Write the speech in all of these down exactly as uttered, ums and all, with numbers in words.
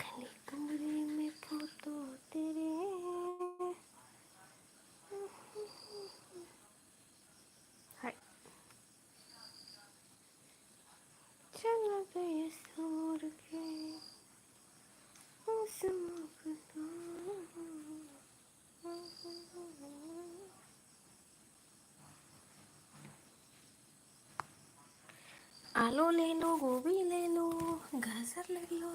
Khali tumri me photo tere. Hai. Chala gaya sumar ke, sumar ke. Alu le lo, gobi le lo, gajar le lo.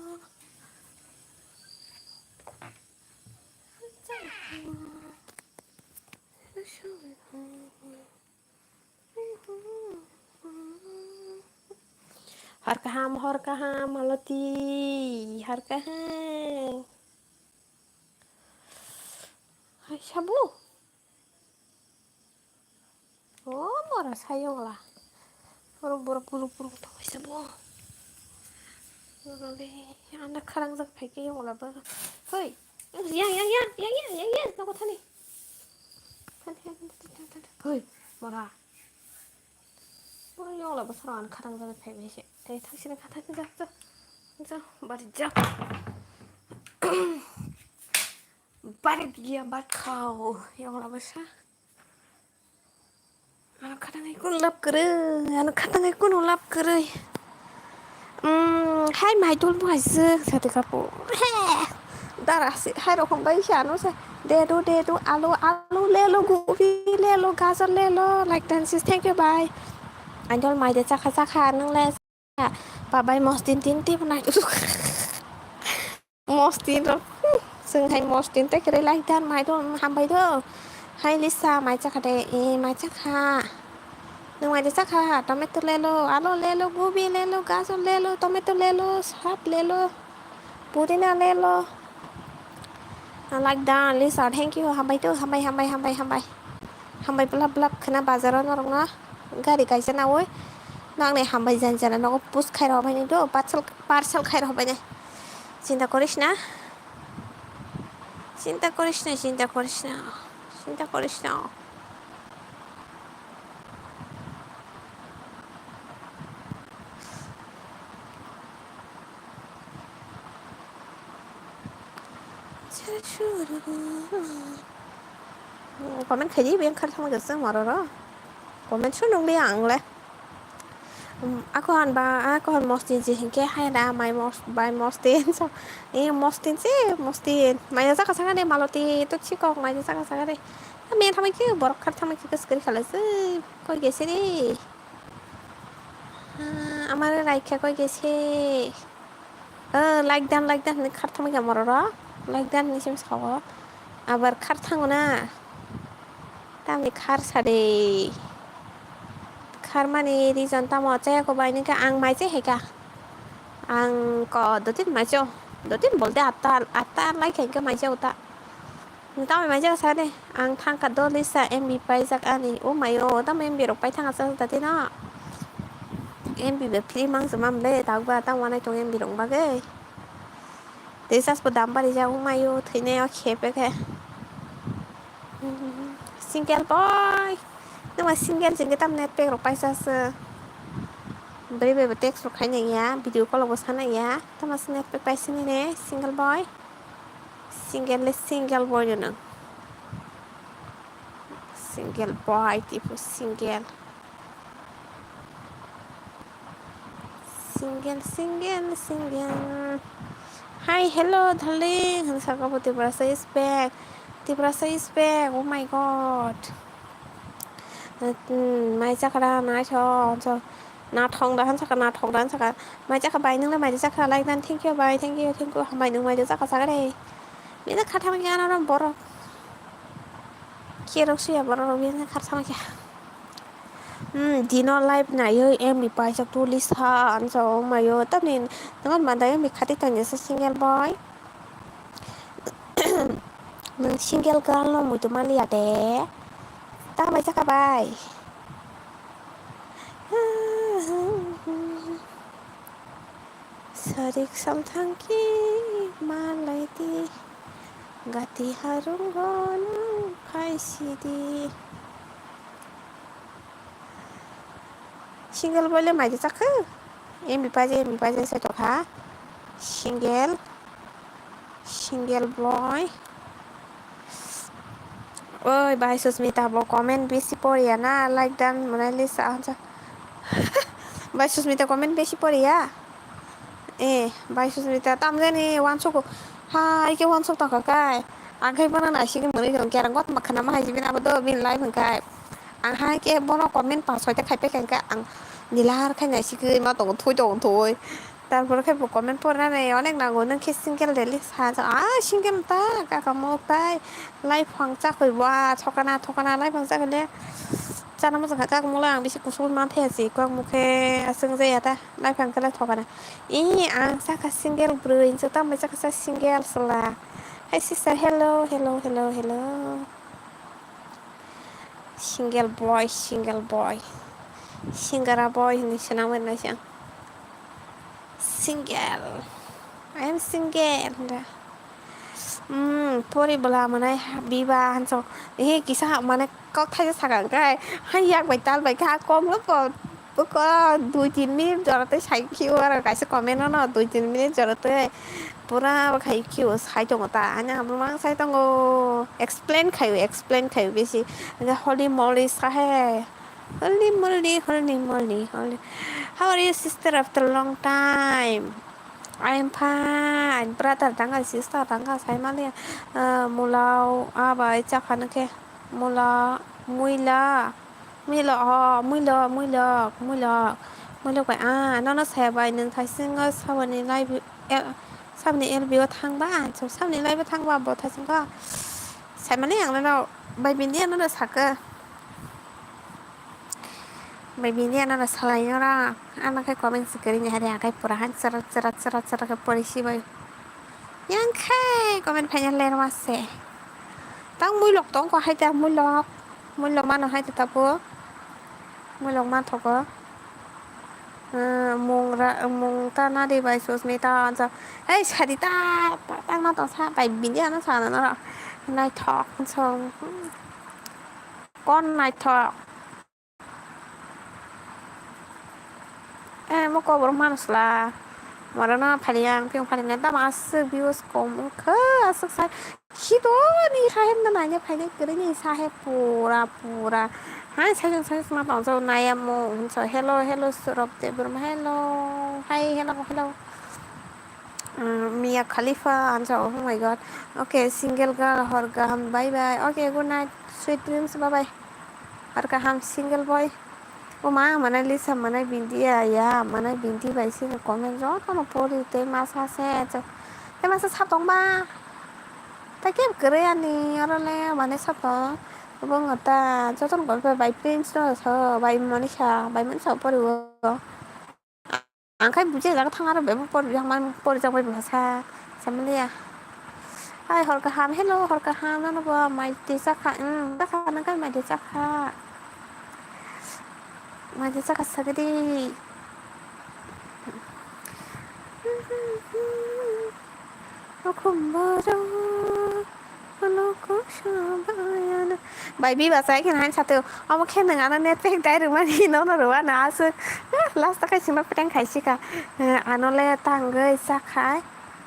Har kaham, hor kaham, Maloti, har kaham. Hai, sabu. O, mora sayong la. Borok, borok, borok, borok, tongwi sabu. Borok le, anda kharang jak phai khe yong la ba. Hoi, yang, yang, nogo thani. Thani, thani, thani, thani, thani. Hoi, mora. Borok yong la ba sara ang kharang jak phai bai se. Tei thang sini kha thang jak, jak. Jak, bari jak. Bari dia bat khao. Yong la ba sa. Ano khatang hai kun lap kwrwi, ano khatang hai kun lap kwrwi. Hmm, hai mai dol bo hai se sate kapo. He, dara se, hai rokom bai se ano se. Dedu, dedu, alu, alu, lelo, gobi, lelo, gajar, lelo. Like, ten sis, thank you, bye. Ang dol mai de chakha, chakha, nung le. Babai mostin tin tip nai. Mostin rok. Chwng hai mostin tei kwrwi lai dan mai do, hambai do. Hai Lisa, mai chakha de, e, mai chakha. Nwng mai de chakha, tomato lelo, alu lelo, gobi lelo, gajar lelo, tomato lelo, sap lelo, pudina lelo. Like dan, Lisa, thank you, hambai do, hambai, hambai, hambai, hambai. Hambai blap blap khwna bazaro norokno gari kaisa nawi. Nangni hambai jani jana nogo push khairok baini do, parcel, parcel khairok baini. Chinta koris na. Chinta koris na, chinta koris na. Chinta koris na. Comment khaidi beng khar thangma gasa maroro. Comment su nung liya ang le. Um, ako han ba, ako han mosti je hinkhe hai da mai mos-, bai mosti so. E mosti se, mosti. Mai jaka saka de Maloti to chikok mai jaka saka de. Ami thamai khe borok khar thamai khe kwskwrwi khalai se. Koi gese de. Ah, amare raikha koi gese. Oh, like dan, like dan hinwi khar thangma khe mororo. Like dan hinwi sim sao. Abar khar thango na. Tamni khar sade. Khar mani reason tamo chaya ko bai ningkha ang mai che heka. Ang ko dotin mai cho. Dotin bolte atta, atta lai khe mai che uta. Tamo mai jaka sa de, ang thangkha do Lisa M B paijak ani. O mayo, tamo M B rok pai thangkha sa tati no. M B ba free mang se mam le, tak ba tamo nai tong M B rok bagwi. Recharge bo dam bari jak, o mayo, thwinai o khe pe khe. Single boy. Numa single jeng tam net pack rok paisa se. Bari bai bo text rok khai nang ya, video call bo sa nang ya. Tamo se net pack pai sini ne, single boy. Single le single boy no nang. Single boy tipo single. Single, single, single. Hi, hello, darling. Hwn saka bo Tiprasa is back. Tiprasa is back. Oh my God. Hmm, mai chakra, nai so, so. Na thong da han saka, na thong da han saka. Mai chakha bai nung le mai chakha like dan, thank you bai, thank you, thank you, hambai nung mai chakha saka re. Bini kha thang khe ano borok. Kerok suya borok rok bini kha thang khe. Hmm, dino live naiyo M B paisa police ha ansa o mayo tamni nang manda M B khati tanya sa single boy. Nang single girl no muitu maliya de. Ta mai chakha bai. Sarik samthang ki malai di, gati harung gonang phai sidi. Single boy le mai di chakhe. Em bipaje, em bipaje se tokha. Single. Single boy. Oi, bai Susmita bo comment bisi poriya na, like dan mwnai lisa ansa. Bai Susmita comment bisi poriya. Eh, bai Susmita tamjani wansuk. Hai ke wansuk tokha kai. Ang khai bono naisik mwnwi tong khe, ang got makhana ma hai jibin abo do bin live hwn kai. Ang hai khe bono comment pa soita khai pekha hwnkhe ang nilar khai naisigwi ma tongo, thui tongo, thui. Tarpore khe bo comment pornani onek nango, nwng khe single de le sa, sa, ah, single ta, kaka mok tai, lai phang chakwi bo, ah, thokana, thokana, lai phang chakwi le. Chana mojang kha kak molo ang bisi kusuk man thaya si, kok mokhe aswng jaya ta, lai phang khe lai thokana. Ee, ang chakha single bwrwi, hinso tambai chakha sa single sala. Hi sister, hello, hello, hello, hello. Single boy, single boy. Single boy hinwi swnamwi naising. Single. I am single. Hmm, pori bwla mwnai biba hanso. He kisa mane kok thaisa sakang kai. Hai yak bai tal bai kha kom lo po. Buko dui tin minute jora tei sai khe o aro kaisa comment no dui tin minute jora tei pura khai khe o sai tongo ta ani ang mang sai tongo explain khai o explain khai o bisi holy moly sa he holy moly holy moly holy how are you sister after long time I am fine brother tanga sister tanga sai mali mulao abai chakha nang khe mula muila. Muilok, oh, muilok, muilok, muilok, muilok bai, ah, nono saya bai, nwng thaisingo saboni live, eh, saboni L B o thangba, so saboni live o thangba, bo thaisingo. Saimani ang nono, bai bini nono saka. Bai bini nono salai nora, ano khe comment sikiri ni hari akai pura han chara chara chara chara khe pori si bai. Yang khe comment phaina lerma se. Tang muilok tong ko hai ta muilok. Muilok mano hai ta tapo. Muilok man thogo. Mung ra mung ta na di bai Susmita ansa. Ei sadi ta tang na tong sa bai bini ano sa na na. Naithok song. Kon naithok. Eh, mo kobor manusla. Moro no phali ang, ping phali na dama aswk views kom wngkha, aswk sai. Khito ni sahem na naina phaini kwrwi ni sahe pura, pura. Hai, sai, sai, sai, ma tong jao naya mo, so, hello, hello, Surab Debbarma, hello. Hai, hello, hello. Mia Khalifa, ansa, oh my God. Okay, single girl, hor gaham, bye bye. Okay, good night, sweet dreams, bye bye. Hor kaham single boy. O ma, mane Lisa, mane Bindia, ya, mane Bindi bai sini comment joto no pori, tei masa se, tei masa sap tong ba. Tei kebo kwrwi ani, oro le, mane sap tong. Bo ngota, joto no gol bai Prince no so, bai Monisha, bai Monisha pori o. Ang khai buji jaga thang aro bebo por yang man por jak bai bwsa samaliya. Hai hor kaham, hello hor kaham, nono bo mai twi chakha, um, chakha nang kai mai twi chakha. Mai twi chakha sagadi. Okhum borok. Ano kok sabayana. Bai bi bachai khe hain sateo. Omo khe nwng ano net pack dai rwmani nono rwmano aswk. Last o khe sima prank khai sika. Ano le tangwi chakhai.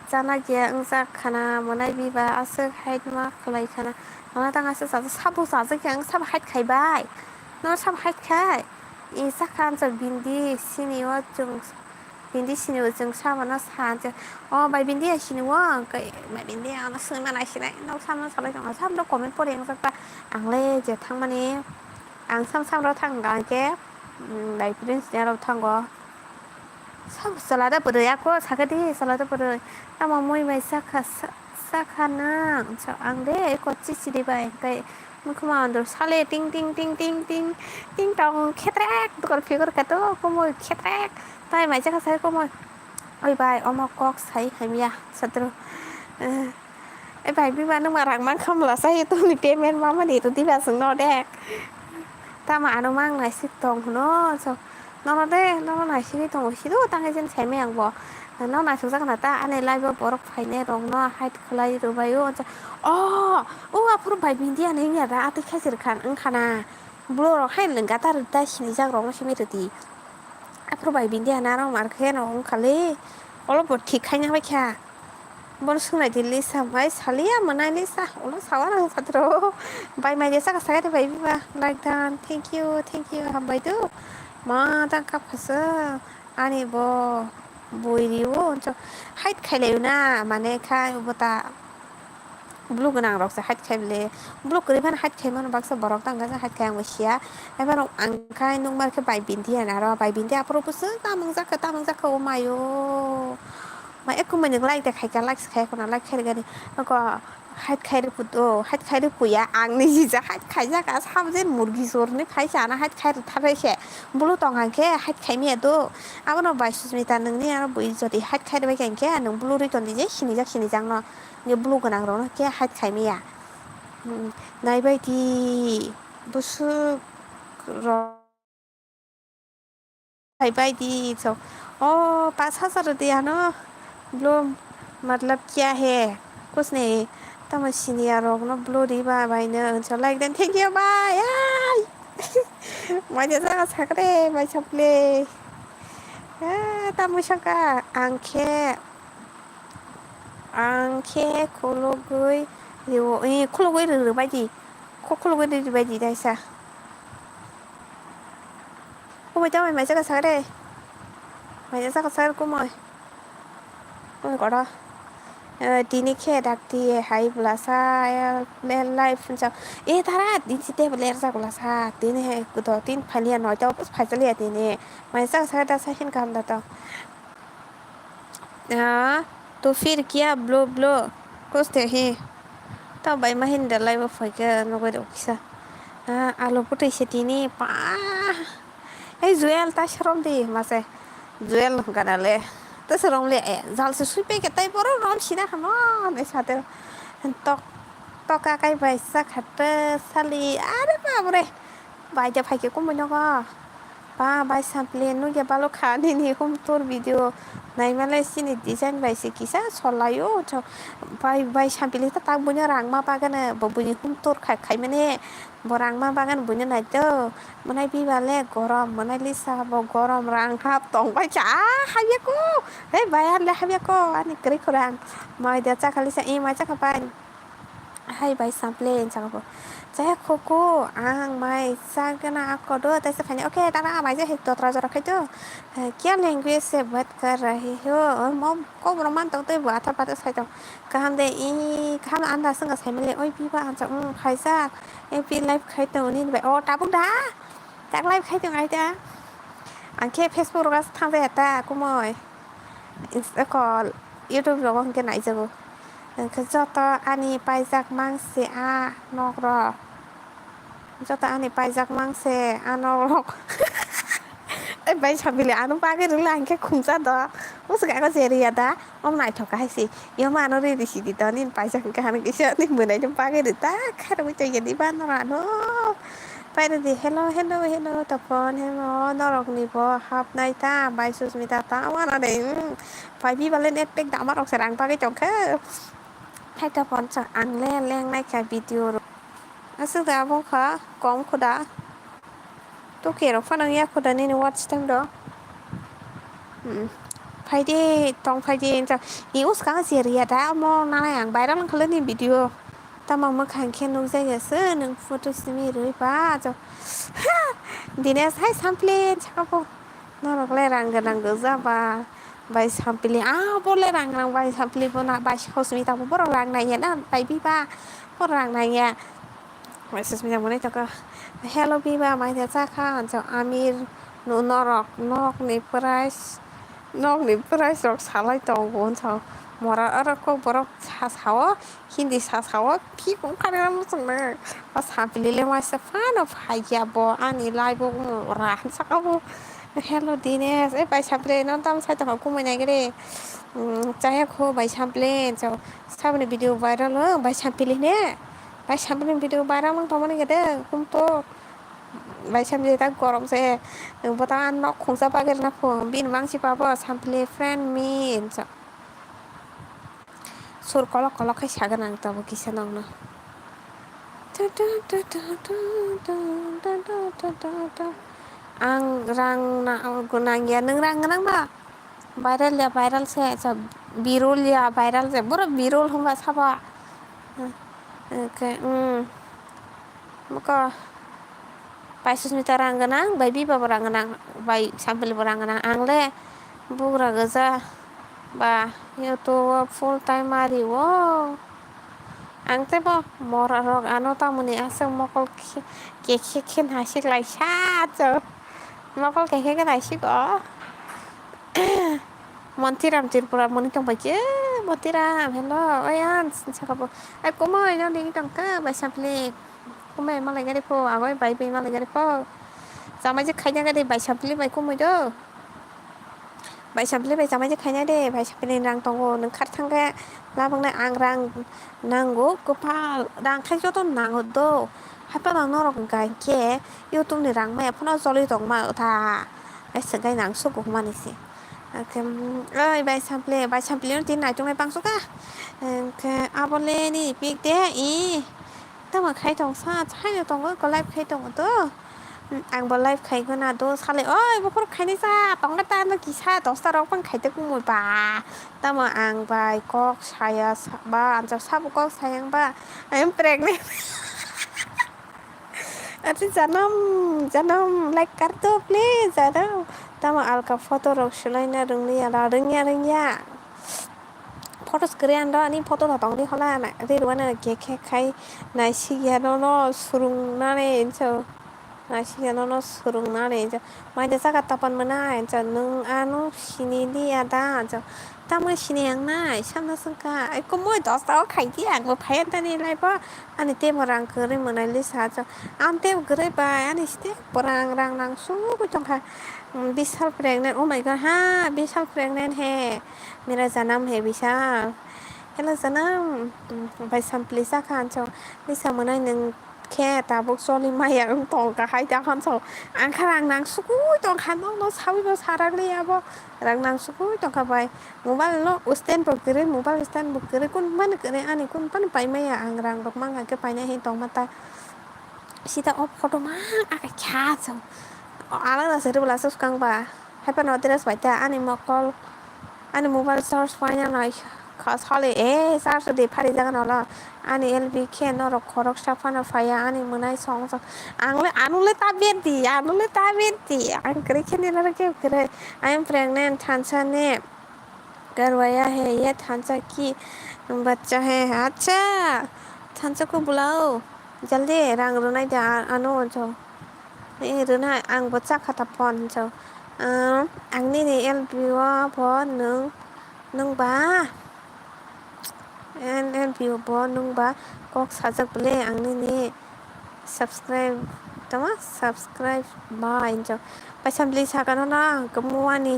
Chana giya wngjak khana mwnai biba aswk haitma khlai khana. Ano tang aswk chajak sabo chajak yang sabo hait khai bai. Nono sabo hait khai. I chakha ansa bindi sini o chwng. Bindi sini bo chwng samano sa je, "O bai bindi ya sini o," hwnkhe bai bindi ano swngna naisinai, nok samno salai tongo, samno comment pori wngjakha, ang le je thangmani, ang sam samro thang hwnkha hwnkhe, bai prince ni aro thango, sam chwla da bwrwi ako sakhe di chwla da bwrwi, tamo mui bai sakha sa. Sakha nang, so ang de eko chichiri bai hwnkhe mukhuma andro sale ting ting ting ting ting ting tong khetrek dukor phikor khe to komoi khetrek tai mai chakha sai komoi oi bai omo kok sai hamya satro e bai bima nungma rang mang khamla sai tongni payment mamani to diba chwng no de tama ano mang nai sik tong hwno so. Nono de, nono naisigwi tongo, sido tangwi jen saimai ang bo. Nono naisukjak na ta, ani live o borok phainai rokno hide khwlai rwbaio. O, o aphuru bai bindi ani wngya da, atwi khe sirkha wngkha na. Borok hai lwngka ta rwdi ta sinijak rokno simi rwdi. Aphuru bai bindi ana aro mar khe no wng khali. Olo bo thik khaina bai kha. Bono swngnai di Lisa, mai saliya mwnai Lisa, ulo sawa nang satro. Bai mai de saka saka de bai biba, like done, thank you, thank you, hambai do. Ma ta kap khasa, ani bo bui riwo, so, hide khailai na, mane khai bo ta blue gwnang rok se hide khai bole, blue kwrwi phano hide khai mano baksa borok tang khe hide khai ang bo sia. Ebo rok ang khai nukmar khe bai bindi ani aro bai bindi aphuru bwswk tamung jak kha, tamung jak kha, o mayo. Ma ekhumani like de khaika, like se khai khuna, like khai rwgani. Nokho hide khai rw phuto, hide khai rw phuya, ang ni jija hide khaijak, a sabje murgi chorni phai chana hide khai rw tharwi se. Bulu tong hang khe hide khai miya do. Abono bai Susmita nwngni ano bui jodi hide khai rwbai kha hing khe nwng bulu ri ton di je sinijak sinijak no. Hingke bulu gwnang rok no khe hide khai miya. Hmm, naibai di bwswk rok. Phaibai di, so. O, pas hajar rwdi ano. Blue, matlab kya hai? Kuch nahi. Tamo siniya rok no blue riba bai no. So, like den, thank you, bye. Ai. Maja jaga sakre, bai saple. Ah, tamo saka, ang khe, ang khe khulugwi riwo, eh, khulugwi rwrwbai di. Kho khulugwi rwrwbai di, daisa. Obo tamo mai jaga sakre. Mai jaga sakre kumoi. Kumoi koro. Eh, tini khe dakti hai bwlasa, eh, life hwnsa. Eh, tara, din si table er jak bwlasa. Tini hai kudo, tin phaliya noita office phaichaliya tini. Mai jaga sakre da sa hin kaham da to. Ah, to fir kya blo blo? Koste hi? To bai ma hin da lai bo phai khe nugui rok kisa. Ah, alo bwtwi se tini pa. Ei Joel ta sarom di mase. Joel gana le. Ta sarom le, eh, jal se sui pe ke tai boro rom sina hano ne sate. Tok, tok akai bai sa khatte sali. Are babre. Bai da phai khe kumui nogo. Ba, bai sampli nugya balo kha nini hum tour video. Naima le sini design bai se kisa solayo. Bai, bai sampli ta tak buino rang ma bagana. Bo buini hum tour khai, khai mane. Bo rang ma bagana buino nai to. Mwnai biba le gorom, mwnai lisa bo gorom rang hap tong bai cha. Ah, habya ko. Hei, bai ar le habya ko. Ani kwrwi khorang. Mai da cha kha lisa, i mai cha kha bai. Hai bai sampli, hinwi saka bo. Chaya khuku, ang mai chagana ako do, taisa phaini, okay, tara mai je hai totra jora khai do. Eh, kya language se bat kar rahi ho? Oh, mom, kok rok man tong tei bo athar pathar sai tong. Kaham de, i, kaham anda swnga sai mali, oi, biba, ang chak, mm, khaijak. Eh, pi live khai tong, nini bai, oh, tabuk da? Tak live khai tong ai da? Ang khe Facebook rogo thang jaya ta, kumui. Ins-, eko YouTube rogo hwnkhe naijago. Hwnkhe joto ani paijak mang se a nok rok. Joto ani paijak mang se a nok rok. Ei bai sabili ano bagwi rwla hwnkhe khumsa do. Usuk ako jeriya da. Om naithok hai si. Yo mano ri ri si di do nin paijak hwnkhe hano kisa ni mwnai no bagwi rw ta. Kharwi tongya di ba no ano. Pairwdi, hello, hello, hello, topon, hello, norokni bo hapnai ta, bai Susmita ta, wanani, hmm, pai bibale net pack dama rok se rang bagwi tongkhe. Hai topon sa, ang le leng nai kha video ro. Aswk da abo kha, kom khuda. Tuke rok phano ya khuda nini watch time do. Hmm. Phaidi, tong phaidi, inta, i uskang se riya da, mo nanai ang viral wngkha le ni video. Tamo mwkhang khe nukjakya se nwng photo simi rwi ba, jo. Ha! Dinesh hai sampli saka bo. Norok le rang gwnang gwja ba. Bai sampli, ah, bo le rang gwnang bai sampli bo na bai saka simi tamo borok rang naiya na bai bi ba. Borok rang naiya. Bai simi tamo nai tongkha. Hello bi ba mai de cha kha, jo Amir no norok nok ni price, nok ni price rok salai tongo hwnsa. Mora oro kok borok sa sao. Hindi sasao phikung kharwi muchungnai. O sampli le waisa phano phaiya bo ani live o ra saka bo. Hello Dinesh, e bai sampli no tam sai tongkha kumui nai gede. Hmm, chaya kho bai sampli, so saboni video viral o bai sampli ne. Bai sampli video viral wng tongmani gede kum to. Bai sampli ta gorom se. Bo ta nok khungsa bagir na pho. Bin mangsi pa bo sampli friend me, so. Sur kolok kolok khai sagana ang tabuk kisa nokno. Ang rang na-, gwnang ya, nwng rang gwnang ba? Viral ya, viral se, sa birul ya, viral se, boro birul hwnba sabo. Hwnkhe, hmm. Moko, bai Susmita rang gwnang, bai Biba bo rang gwnang, bai Sampili bo rang gwnang. Ang le bugra gwja ba, YouTube o full time ari o. Ang tei bo mora rok ano tamoni aswk mokol khe, khe, khe, khe naisik lai sa chwng. Mokol khe, khe, khe naisik o. Montiram Tripura moni tong bai khe, Montiram, hello, oyan, saka bo. Ai, kumui, no ding tong khe, bai Sampili. Kumui malai gari pho, agoi bai bai malai gari pho. Chamai je khaina gari bai Sampili bai kumui do. Bai Sampili bai chamai je khaina de, bai Sampili rang tongo, nwng khar thang khe labang nai ang rang nango, kwpal rang khai joto nango do. Hai phano norok hwnkha hinkhe YouTube ni rang maya phano choli tongma wtha. Hai swk gai nang suku hwnmani se. Hwnkhe, oi bai Sampili, bai Sampili no tini naitok nai bangso kha. Hwnkhe abo le nini pik de, i. Tamo khai tong sa, haino tongo, ko live khai tongo to. Ang bo live khai gana do, sale, oi, buphuru khaini sa, tongo ta no kisa, dosta rok bang khai te kumui ba. Tamo ang bai kok saya sa-, ba, anjak sabo kok sayang ba. I am pregnant. Ati janam, janam, like kar do, please, janam. Tamo alka photo rok sulaina rwngya, rwngya, rwngya. Photos kwrwi ang do ani photo da tongdi hola na ri rwna khe khe khai naisik ya nono swrwng nani hinso naisik ya nono swrwng nani hinso mai da jaga tapan mwnai hinso nwng ano sini di ya da hinso tamo sini yang nai samno swngkha ai kumui dosta o khai di ang bo phai tani lai bo ani tei bo rang kwrwi mwnai lisa hinso ang tei bo kwrwi bai ani site bo rang rang nang sugui tongkha. Bishal pregnant, oh my god, ha, Bishal pregnant he. Mera janam he Bishal. Hello janam. Bai Sampili sakha anchong. Lisa mwnai nwng khe tabuk choli maya wng tong kha hai da hanchong. Ang kha rang nang sugui tong kha, no no sawi bo sarak li abo. Rang nang sugui tong kha bai. Mobile no stand bo kwrwi, mobile stand bo kwrwi, kun mani kwrwi ani kun mani pai maya ang rang rok mang kha khe paina he tong ma ta. Sita o photo mang akai kha chwng. Alada se rwla swkang ba. Haiphano dress bai ta ani mokol. Ani mobile charge paina nai kha sale e charge de phari jaga nolo. Ani L B khe norok khoroksa phano phaiya ani mwnai song song. Ang le anu le ta ber di, anu le ta ber di. Ang kwrwi khe nini rok khe kwrwi. I am pregnant thansa ne. Karwaya hai ye thansa ki bachcha hai. Acha thansa ko bulao. Jaldi rang rwnai de ano jo. Eh, rwnai ang bo cha kha ta phone jo. Ah, ang nini L B o bo nwng nwng ba. N L B o bo nwng ba kok sajak bole ang nini subscribe tama subscribe ba injo. Paisa bili sakano na ang khe muani.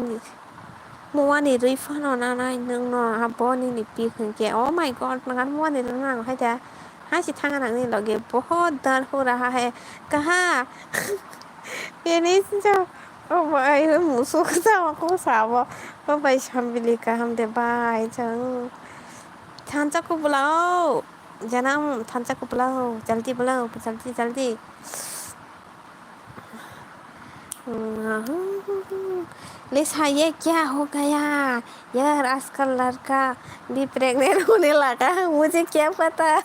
Muani rwi phano nanai nwngno abo nini pik hinkhe. Oh my god, nang muani rwna nang hai da. Hai se thanga nangni loge bohot dar hura ha hai kaha. Bini sinjo obo ai musuk sama ko sabo. O bai sambili kaham de bai chang. Thansa kubulao. Janam thansa kubulao. Jaldi bulao. Jaldi jaldi. Lisa, ye kya ho gaya? Yaar, aajkal ladka bhi pregnant hone laga hai, mujhe kya pata?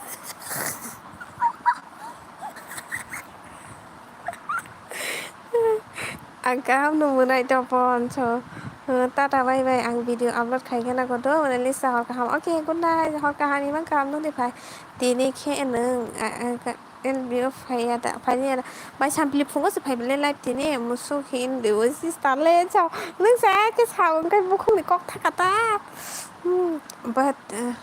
Ang kaham no mwnai topon so. Tata, bye bye, ang video upload khai khe nago do, mane Lisa hor kaham. Okay, good night, hor kaham, imang kaham no de phai. Tini khe nwng, a, a, L B o phaiya da, phaiya da. Bai sampli phungo se phai bele live tini, musuk hin de, o si star le chao. Nwng sa ke sa, wng kai bukhung ni kok thaka ta. Hmm, but, uh,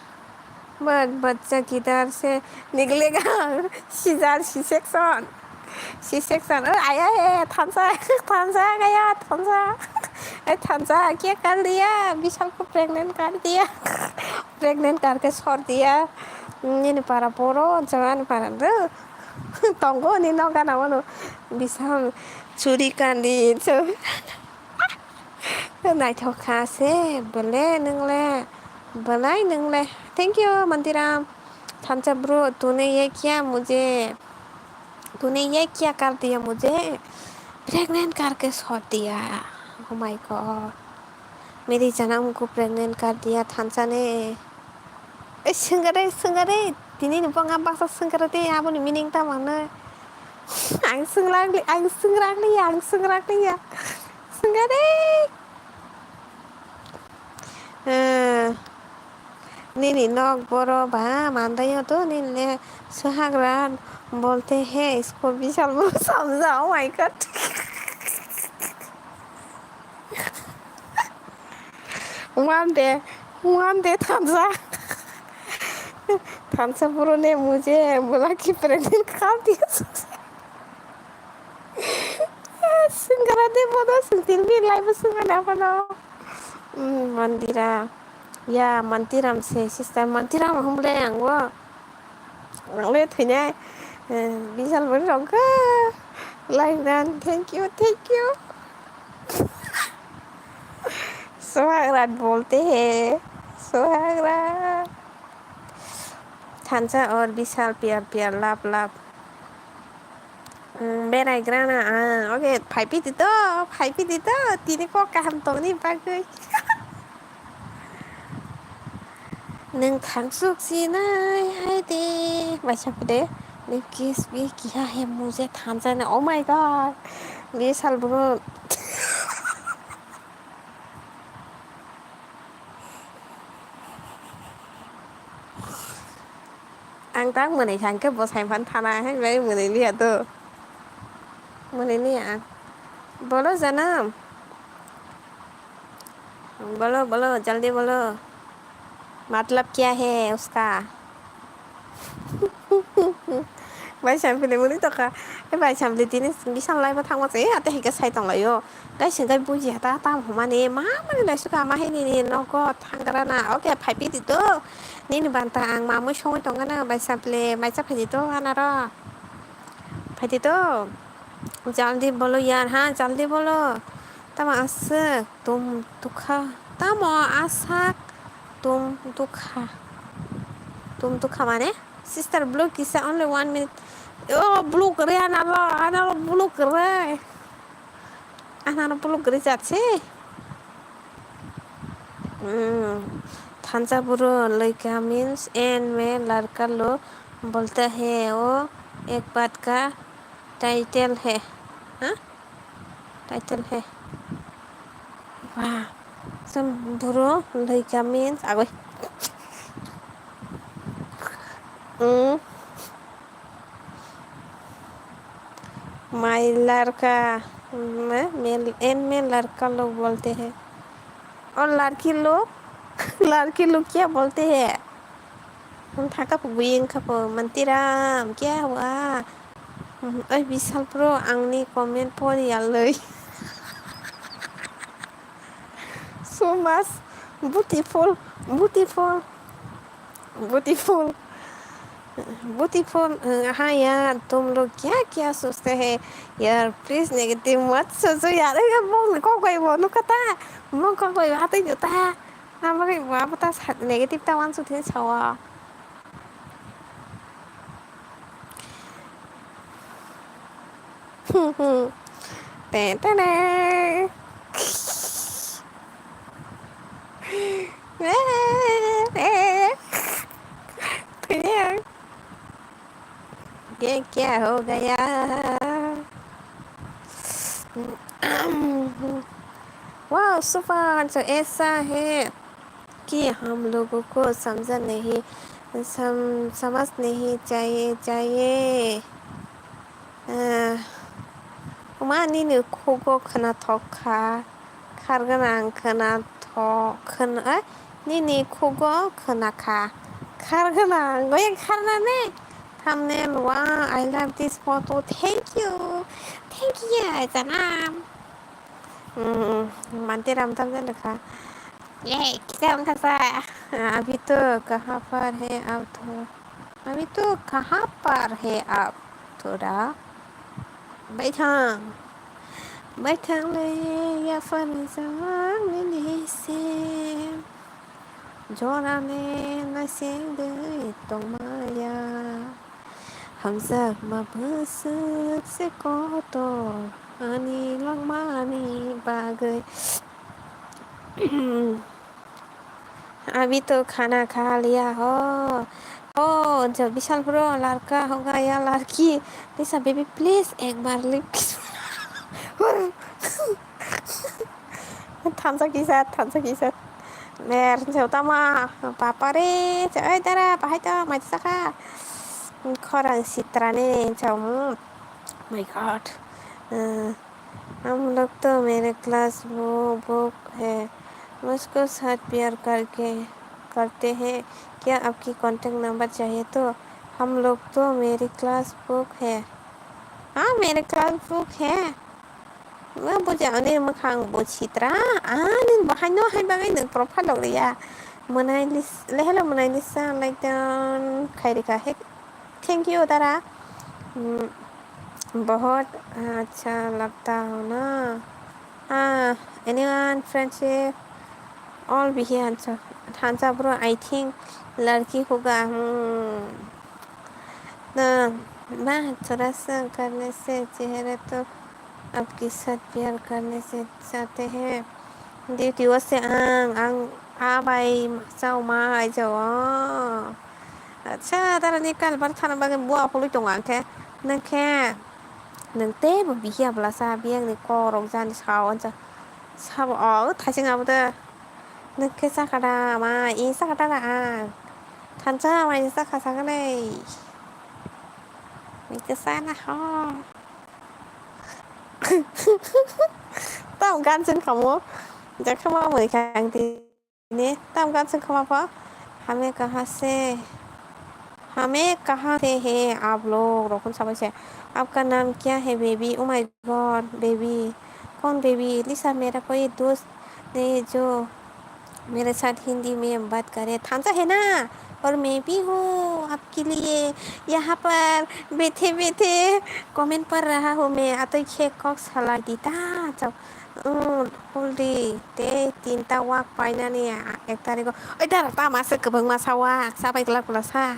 but, bachcha kidhar se niklega? Sijar, C section. C section. Oh, aya he, thansa, thansa gaya, thansa. Eh, thansa, kya kar diya? Bishal ko pregnant kar diya. Pregnant kar ke sor diya. Nini para boro, jawani para do. Tongo ni noga na wano. Bisam churi kandi so. Naithok kha se, bole nwngle, belai nwngle. Thank you, Mantiram. Thansa bro, tune ye kya mujhe, tune ye kya kar diya mujhe? Pregnant karke sot diya. Oh my God. Meri janam ko pregnant kar diya thansa ne. Eh, swngare, swngare. Tini ni bonga baksa swngare te aboni meaning ta mano. Ang swngrakli, ang swngrakli, ang swngrakli ya. Swngare. Eh, nini nok boro ba mandayo to nini le suhagra bolte he isko bishal bo samja, oh my God. One day, one day thansa. Thansa puro ne mujhe bola ki pregnant kar diya. Singara de bodo singtil bi lai bo singa na bodo. Mandira. Ya, Mantiram se, sister Mantiram humle ang wo. Ang le thwinai, eh, bisal bari rok kha. Like dan, thank you, thank you. Suhagrat bolte he, suhagrat. Thansa or bisal piyar piyar lap lap. Mm, berai grana, ah, oke, phai pidi to, phai pidi to, tini kok kaham tongni bagwi. Nwng thangsuk sinai hai de, baisa pide, nwng kiss bi kiha he mujhe thansa na, oh my God, bisal bro. Ang tak mwnwi thangkhe bo saimphang thana hai bai mwnwi liya to. Mwnwi liya ang. Bolo janam. Bolo, bolo, jaldi bolo. Matlab kya hai uska? Bai sampili mwnwi tokha. E bai sampili tini bisal lai bo thangma se ate hike sai tonglaio. Gai singkai buji hata tam humani ma mani lai suka ma hini ni nogo thangrana. Oke phai pidi to. Nini banta ang mamui songwi tongana bai sampili maisa phaidi to anaro. Phaidi to. Jaldi bolo yar ha, jaldi bolo. Tamo aswk tum tukha. Tamo asak tum tukha. Tum tukha mane? Sister blue kisa only one minute. Oh, blue kre analo, analo blue kre. Anano blue kre jat se. Hmm. Thansa buro loika means en me larka lo bolte he o ek baat ka title hai. Ha? Title hai. Wah. Sam buro loika means agoi. Hmm. My larka, मैं, मैं, एन में लड़का लोग बोलते हैं। और लड़की लोग, लड़की लोग क्या बोलते हैं? Wng thaka pho bui wng kha pho, Mantiram, kya hua? Oi Bisal bro, angni comment pori aloi. So much beautiful, beautiful, beautiful, beautiful. Haa yaar, tum log kya kya sochte hai yaar? Please negative mat socho yaar. Ei, bong kok bai bo nukha ta, bong kok bai bo hatoi nukha ta. Abo khe bo abo ta negative ta uansuk thini sawa. Te te te. Te te. ये क्या हो गया? Wow, super. So ऐसा है कि हम लोगों को समझा नहीं, सम, समझ नहीं चाहिए, चाहिए. Wngma nini khugo khwnathok kha. Khar gwnang khwnathok, khwna, eh, nini khugo khwna kha. Khar gwnang, oya khar nani. Thumbnail, wow, I love this photo. Thank you. Thank you, janam. Hmm, Mantiram thumbnail kha. Ye, kisa wngkha sa. Abhi to kaha par hai aap thoda. Abhi to kaha par hai aap thoda. Baithang. Baithang le yaphar jang nini se. Jorane naising dui tongmaya. Hamjakma bwswk se kotor. Ani langmani bagwi. Abhi to khana kha liya ho. Oh, jo Bishal bro, ladka hoga ya ladki. Lisa baby, please ek bar lick. Thansa kisa, thansa kisa. Mer, jo tama, papa re, jo, oi dara, bahai to, mai saka. Khorang sitra ne, jo, mm. My God. Uh, हम लोग तो मेरे क्लास वो बुक है, उसको साथ प्यार करके करते हैं। क्या आपकी कॉन्टैक्ट नंबर चाहिए तो? हम लोग तो मेरी क्लास बुक है। हाँ, मेरे क्लास बुक है। Bo buja ani mwkhang bo sitra, ani bahai no hai bagwi nwng profile rok riya. Mwnai lis-, lehelo mwnai lisa like down khairika he. Thank you dara. Mm, bahut acha lagta ho na. Ah, anyone friendship? All bihi hansa, hansa bro, I think ladki hoga. Hmm. Na, na, thoda sa karne se chehra to आपके साथ प्यार करने से चाहते हैं। Duty o se ang, ang abai chao ma ai chao. Acha, tara ni kal bar thana bagwi bua khului tongo ang khe. Nang khe, nang tei bo bihiya bwla sa, biyang ni kok rok jani sao ancha. Sabo o thaising abo de. Nang khe chakha da ma, i chakha da ang. Thansa mai chakha sakanai. Nang khe sana ho. Tam gan chen kamo. Jakha ma mai khang ti. Ne, tam gan chen kamo pho. Hame kaha se, hame kaha se he aap log, rokon sabai se. Aapka naam kya hai baby? Oh my God, baby. Kaun baby? Lisa, mera koi dost nahi jo mere saath Hindi mein baat kare. Thansa hai na? Aur main bhi hoon aapke liye yahan par baithe baithe comment par raha hoon main. Atoi khe kok salai di ta. Chao. Umm, hol di, tei tinta wak painani ek tarigo. Oi dara, tama se kwbangma sa wak, sa bai glak glak sa.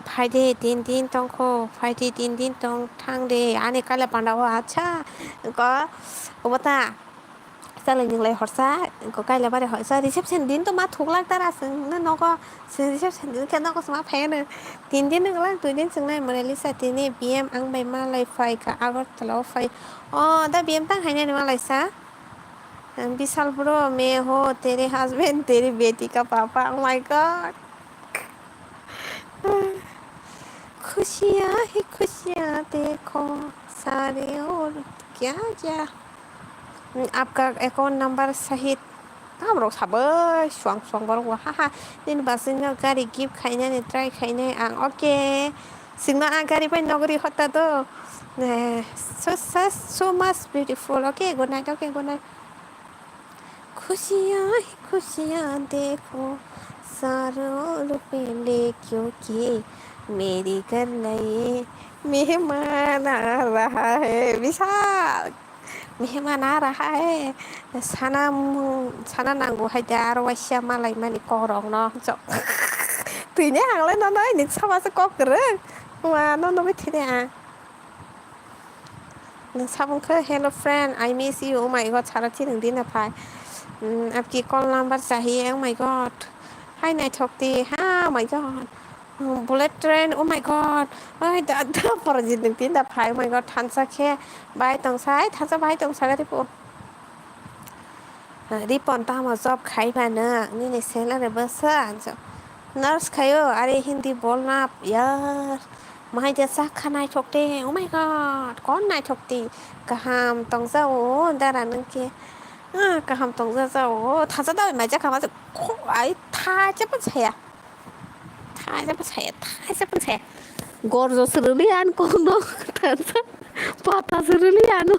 Phai de, tin din tong kho, phai de, tin din tong thang de, ani kaila panda o, acha. Ko, obo ta, salai nung lai horsa, ko kaila bare horsa, reception din to ma thuklak dara, sung no nogo, sung reception din khe nogo suma phai no. Tin din nung lang, dui din sung nai, Monalisa tini B M ang bai malai phai kha, Agartala o phai. O, da B M tang hai nani malai sa. Bishal bro, main ho tere husband, teri beti ka papa. Oh my God. खुशियाँ ही खुशियाँ देखो सारे और क्या क्या। आपका account number सहित. Tam rok sabai suang suang borok bo, haha. Nini bachwi no gari gift khainani try khainai ang. Okay. Singma a gari bai nogri hotta do. Eh, so, so, so much beautiful. Okay, good night. Okay, good night. खुशियाँ ही खुशियाँ देखो सारों पे ले क्योंकि मेरी घर नए मेहमान आ रहा है. Bishal. Mehman a raha hai, sana mung, sana nango hai de, aro waisa malai mani kok rok no. Twi ne ang lai nono ini sama se kok kwrwng. Wa no nugwi thide ang. Nwng sabung khe, "Hello friend, I miss you." Oh my God, sara chini din na phai. Mm, आपकी call number चाहिए. Oh my God. Hai naithok di. Ha, oh my God. Bullet train, oh my God. Oi, da, da, porjit nwng tin da phai, oh my God, thansa khe bai tongsa, ai, thansa bai tongsa gari po. Ripon tamo job khai ba nwng, nini salary bwsa, anjo. Nurse khaio, are Hindi bolna yaar. Mahai de sa kha naithok de, oh my God, kon naithok de. Kaham tongsa o, dara nwng khe. Ah, kaham tongsa sa o, thansa da mai jakha ma, ai, tha chapa chaya. Thaisa pa saya, thaisa pa saya. Gorjo sirili an kono, thaisa pata sirili ano.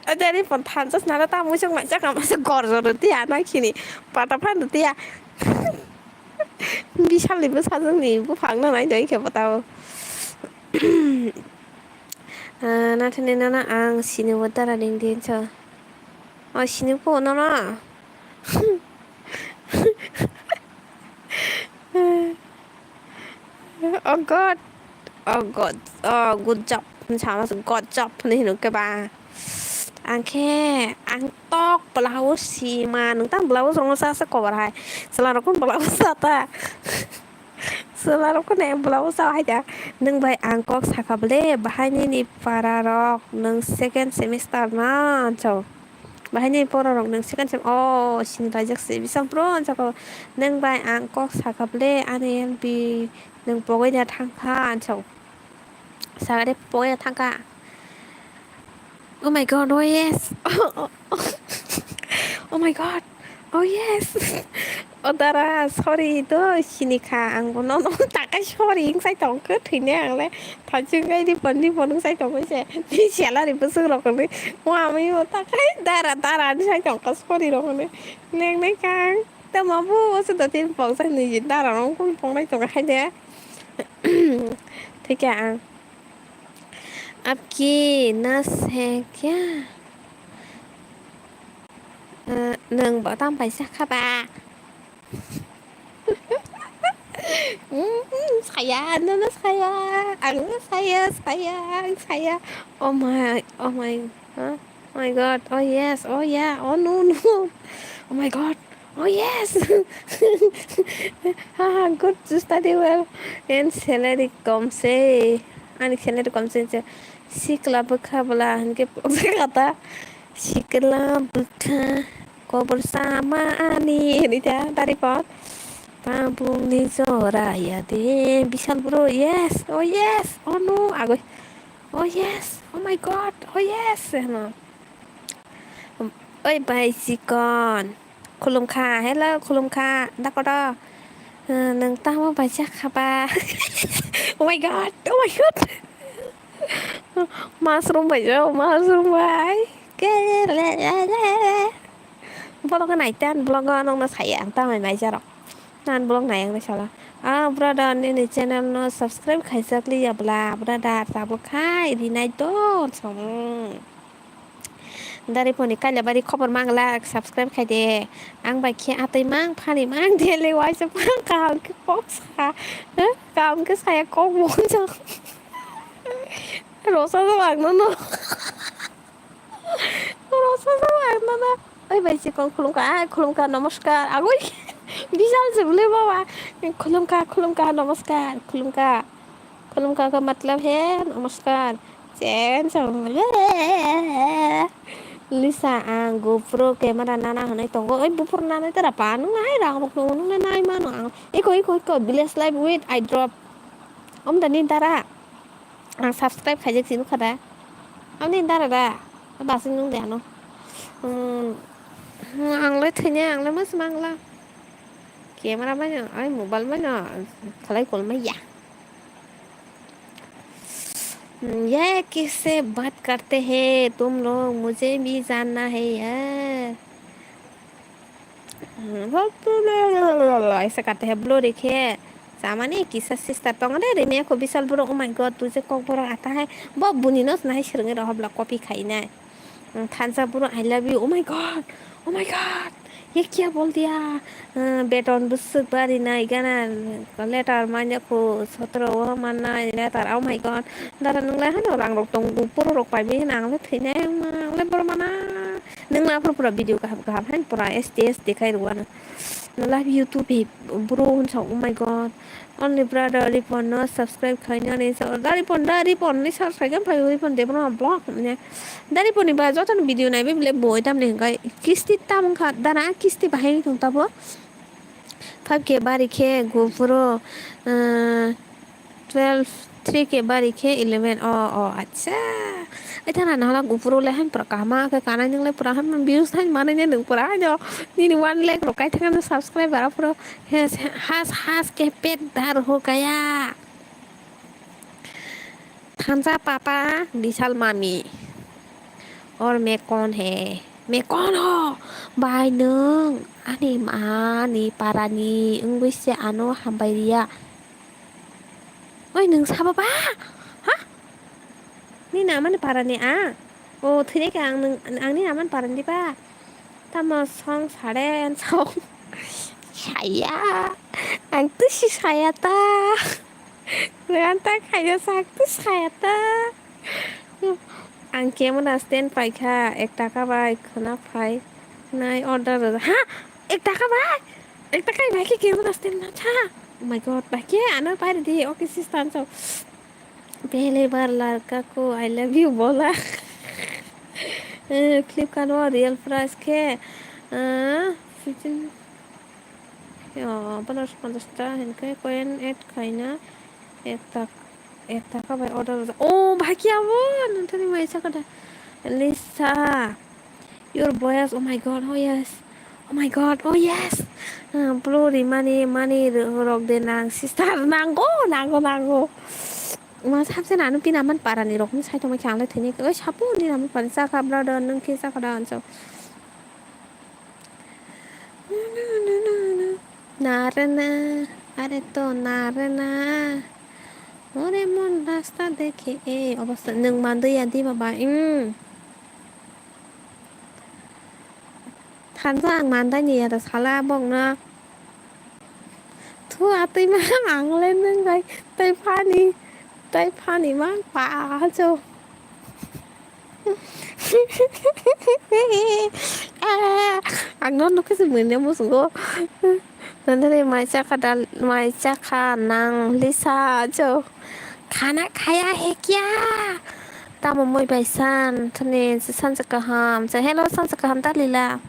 Adari pon thansa snara ta muisok mai chaka masa gorjo roti ana khini. Pata phan roti ya. Bishal ni bwsajwk ni buphang no nai doi khe bwtao. Ah, nathani nana ang sini bo dara ring din so. Oh, sini po nana. Oh God. Oh God. Oh, good job. Sama se gojok hinwi hino khe ba. Ang khe, ang tok blouse sima, nwng tang blouse rokno sa se kobo hai. Chwla rokno blouse sa ta. Chwla rokno blouse sa hai da. Nwng bai ang kok sakha bole, bahai nini para rok, nwng second semester na, anchau. Bahai nini para rok nwng second sem, oh, sini raijak se, bisal bro, anchau. Nwng bai ang kok sakha bole, ani L B nwng pogwi da thang kha, anchau. Sagade poya thangka. Oh my god, oh yes. Oh my god, oh yes. Oh dara, sorry do, sinikha, ang bono no takai sorry, wng sai tongkha, thwini ang le, thajwng kai di pon di pon wng sai tongkha se, di salary bwswk rok ni, o ami o takai dara, dara ni sai tongkha sorry rok ni, neng nai kang, tamo bo, o se do tin pong sai niji dara rok kun pong nai tongkha hai de. Thikya ang. Apki na se kya? Eh, nwng bo tamo paisa kha ba? Mm, saya, no, no, saya. Ang saya, saya, ang saya. Oh my, oh my, huh? Oh my god. Oh yes, oh yeah, oh no, no. Oh my god. Oh yes! Ha, good to study well. And salary kom se. Ani salary kom se, se. Sikla bwkha bwla hinkhe poksa kata. Sikla bwkha kobor sama ani. Hinwi ta dari pot. Tabukni jora ya de. Bisal bro, yes. Oh yes. Oh no. Agoi. Oh yes. Oh my god. Oh yes. Heno. Oi bai chikon. Khulumkha, hello, khulumkha, dakoto. Eh, nwng tamo bai jakha ba? Oh my god, oh my god. Mushroom bai jo, mushroom bai. Ke le le le. Vlog nai tan, vlog nongno saya ang tamai mai jarok. Nan vlog nai ang sala. Ah, brother, nini channel no subscribe khaijak liya bla, brother, tabuk khai rinai to song. Dari phone ni kaila bari khobor mangla, subscribe khai de. Ang bai khe atwi mang, phani mang, daily waisa mang, kaham khe kok sa. Huh? Kaham khe saya kok monjak. Rosa sa ang no no. Rosa sa ang no no. Oi bai chikon khulumkha, ah, khulumkha, namaskar. Agoi. Bisal se bole baba. Khulumkha, khulumkha, namaskar. Khulumkha. Khulumkha ka matlab he namaskar. Chen chong le. Lisa ang GoPro camera nana hwnwi tongo. Oi buphuru nanai tara pa nung nai rang rok nung nung nai mano ang. Eko eko eko village life with I drop. Om dani dara. Ang subscribe khaijak sini khada. Amni dara da. Basing nung de ano. Hmm. Ang le thanya ang le mas mangla. Camera mano, ai mobile mano. Khalai kol maya. ये कैसे बात करते हैं तुम लोग, मुझे भी जानना है यार। ऐसे करते हैं, bro, देखिए। Samani kisa sister tong de rimya ko bisal bro, oh my god, tuje kokborok ata hai. Bo buni nos nai srwngi rohobla copy khai nai. Thansa bro, I love you, oh my god, oh my god. Ye kya bol diya? Beton bwswk bari nai gana, letter manya ko sotro o mannai letter, oh my god. Dara nung lai hano rang rok tongo, puro rok pai bi hino ang le thwi nai ang le boro mana. Nung na pura pura video kaham kaham hai pura S T S dekhai rwano. Love you too babe, bro hwn sa, oh my god. Only brother Ripon no subscribe khai nani sa, da Ripon, da Ripon ni subscribe khai Ripon de bro block ne. Da Ripon ni ba joto video nai be bile boi tam ne kai kisti tam kha dana kisti bahai thung tabo. Five K bari khe GoPro, eh, twelve, three K bari khe eleven. Oh, oh, acha. Ai thana nahla GoPro le han pura kahma khe kanai nung le pura han views han mane ne nung pura han jo. Nini one lakh rok kai thang subscriber pura has, has, has ke pet dhar ho gaya. Thansa papa, Bishal mami. Or me kon he? Me kon ho? Bai nung ani ma ni para ni wngwi se ano hambai riya. Oi nung sabo ba? Ha? Ni namani para ni a? O thwinai khe ang nung, ang ni namani para ni ba? Tamo song saren song. Saya. Ang tusi saya ta. Nang ta khayo sak tu saya ta. Ang camera stand paikha, ek taka bai khwna phai nai order rwjak. Ha? Ek taka bai? Ek taka bai khe camera stand na cha? Oh my God, bai khe ano pai rwdi. Okay, sister, so. Pehli bar ladka ko I love you bola. Eh, Flipkart o real price khe, eh, fifteen. Yo, bonus ponchash ta hinkhe coin add khaina ek tak, ek taka bai order rwjak. Oh, bhai, khe abo? Nothani mai sakha da. Lisa, your voice, oh my God, oh yes. Oh my God, oh yes. Ah, bro, ri mani, mani ro-, rok de nang, sister, nango, nango, nango. Ma sabse nanu pina man para ni rok, sai tongma khe ang le thini, oi, sapo ni naman para, sakha, brother, nung khe sakha da, anso. Na, na, na, na, na. Na re na, are to na re na. Ore mon rasta dekhe, e, obosta nwng mandwi ya di baba, mm. Thansa ang mandai ni ya da sala bokno. Thu atwi ma ang le nwng bai tai phani, tai phani ma pa cho. Ang no nukhe se mene musugo. Nandani mai chakha dal, mai chakha nang Lisa cho. Khana khaya he kya? Tamo moi bai san thani sansa kaham. Hello, sansa kaham ta Lila.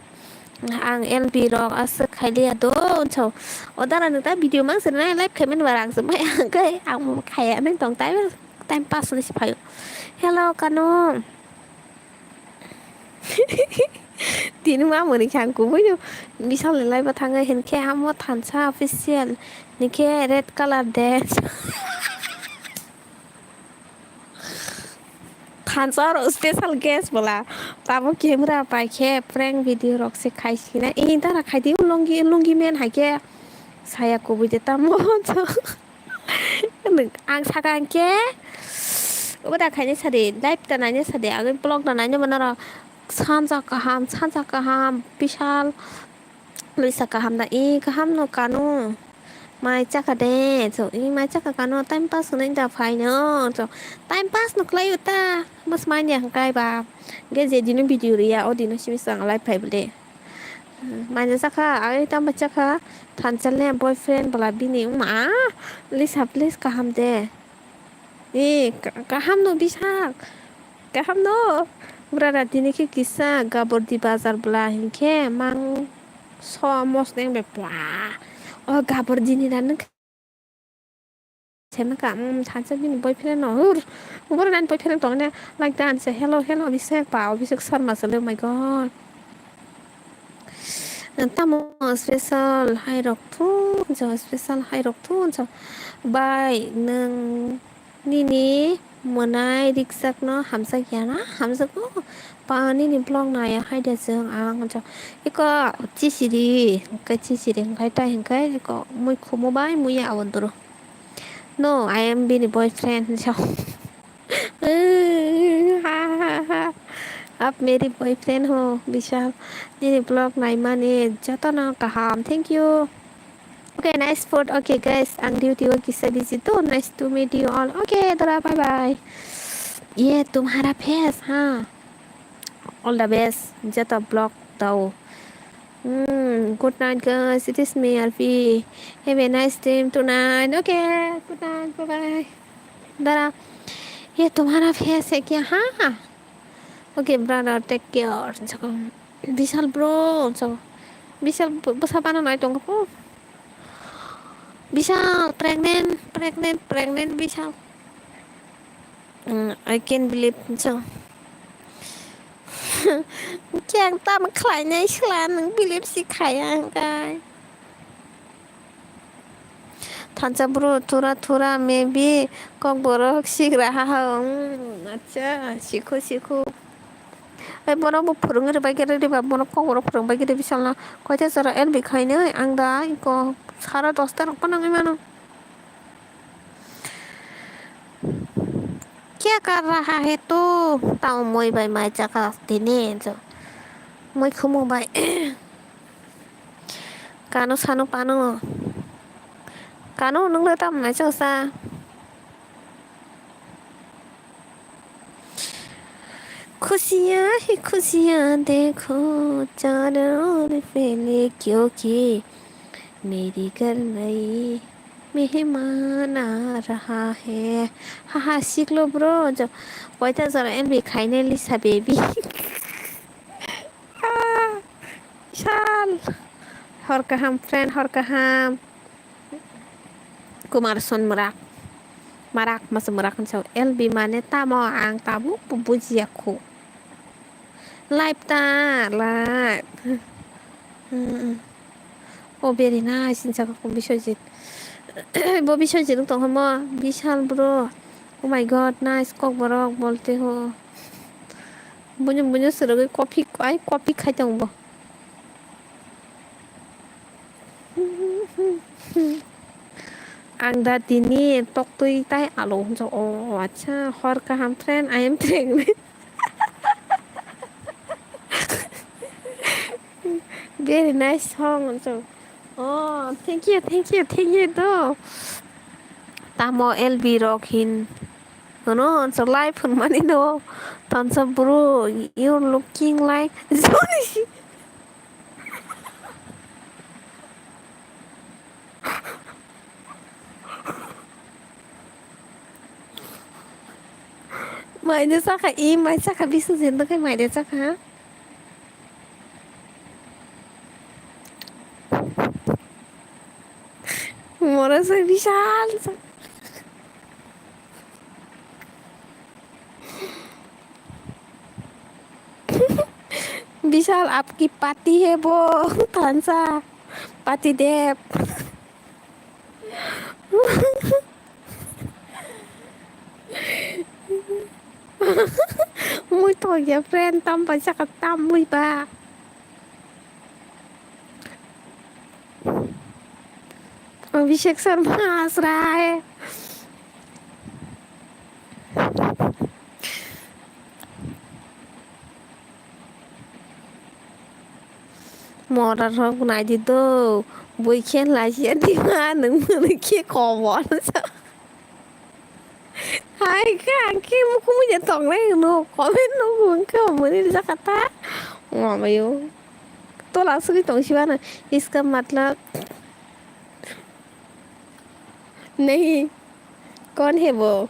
Ang L B rok aswk khailiya do, so. O dara nwng ta video mang sini na live khaimani ba rang sumai ang kai ang mo khaya nang tong time, time pass ni si phaio. Hello, kanu. Tini ma muni khang kubui no. Bisal ni live thangwi hinkhe amo thansa official. Nikhe red color dance. Thansa oro special guest bola. Tamo camera pai khe prank video rok se khai sina. Ee, dara khai di, lungi, lungi men hai khe saya kubui de tamo. Ang saka ang khe, obo da khaini sadi, live da naini sadi, agwi vlog da naini mano rok. Sanja kaham, sanja kaham, Bishal. Lisa kaham da, i kaham no kanu. Mai chakha de, so, i mai chakha kanu, time pass hwnwi da phaino, so, time pass no khlai ta, mas mai ni hwnkhe ba, ge je dino video riya, o dino simi swng live phai bole. Mai chakha, ai tamo chakha, thansa le boyfriend bwla bini wngma, Lisa please kaham de. Ee, ka-, kaham no Bishal. Kaham no. Brother, tini khe kisa Gabordi bazar bwla hinkhe mang so mosneng be pwa. O Gabordi ni da nwng khe. Sema ka, mm, thansa bini boyfriend no. Hur. Ubor nani boyfriend tong ne. Like dan se. Hello, hello, Abhishek pa. Abhishek Sharma sale. Oh my God. Tamo special hai rok thu, jo special hai rok thu, jo bai nwng nini mwnai riksak no hamjak ya na? Hamjak o, pa nini vlog naya hai de chwng ang jo iko chisiri, hwnkhe chisiri hwnkhe tai hwnkhe iko mui khumu bai mui ya abodoro. No, I am bini boyfriend, jo. Ha, ha, ha. Ab meri boyfriend ho, Bishal. Nini vlog naimani jotono kaham. Thank you. Okay, nice food. Okay, guys, ang duty o kisa busy to. Nice to meet you all. Okay, dora, bye bye. Ye tumhara face, ha. All the best. Joto vlog dao. Hmm, good night, guys. It is me, Alfie. Have a nice dream tonight. Okay, good night. Bye bye. Dara, ye tumhara face hai kya? Ha? Okay, brother, take care. Bishal bro, so. Bishal bwsa bana nai tong ko. Bishal pregnant, pregnant, pregnant Bishal. Mm, I can't believe so. Keng tam khlai nai sla nang believe si khaya ang kai. Thansa bro, thura thura maybe kokborok sigra ha ha. Mm, acha, sikho sikho. Ai bono bo phwrwngwi rwbai khe rwdi ba, bono kokborok phwrwngbai khe rwdi Bishal no. Koita jora L B khainai ang da iko sara dosta rok panangwi mano. Kya kar raha hai tu? Tamo moi bai mai chakha tini jo. Moi khumu bai. Kano sano pano. Kano nung le tam mai chakha sa. खुशियाँ ही खुशियाँ देखो, चारों ओर फैले क्योंकि मेरी घर नई मेहमान आ रहा है। Haha, siklo bro, jo, koita jora M B khainai lisa baby. Ah, sal. Hor kaham, friend, hor kaham. Kumar Son Marak. Marak, masa Marak, so L B mane tamo, ang tabuk bo bujiya khu. Live ta, live. Hmm. Oh, very nice, hinsa ko Biswajit. Bo Biswajit wng tong mo, Bishal bro. Oh my God, nice, kok borok bolte ho. Buino, buino sorogo copy, ai copy khai tong bo. Ang da tini toktwi tai alo hwnjak. Oh, acha, hor kaham, friend, I am pregnant. Very nice song, hwnjak. Oh, thank you, thank you, thank you, do. Tamo L B rok hin. Hwnjak, live hwnmani do. Thansa bro, you're looking like Johnny. Maida saka, i mai saka, bisu jendo kai maida saka. Mora sa bishal sa. Bishal, apki party hai bo? Thansa, party dep. Mui to ya friend tam bai saka tam mui ba. Abhishek Sharma asra hai. Mora rok naidi do, bui khe laisiya dima, nwng mwnwi khe kobor. Hai khe, ang khe mukhumui de tongnai hwno, comment nugo hwnkhe, omo ni rijak kha ta. Omo yo. Tola sugui tong siba no, iska matlab. Nahi, kon hai bo?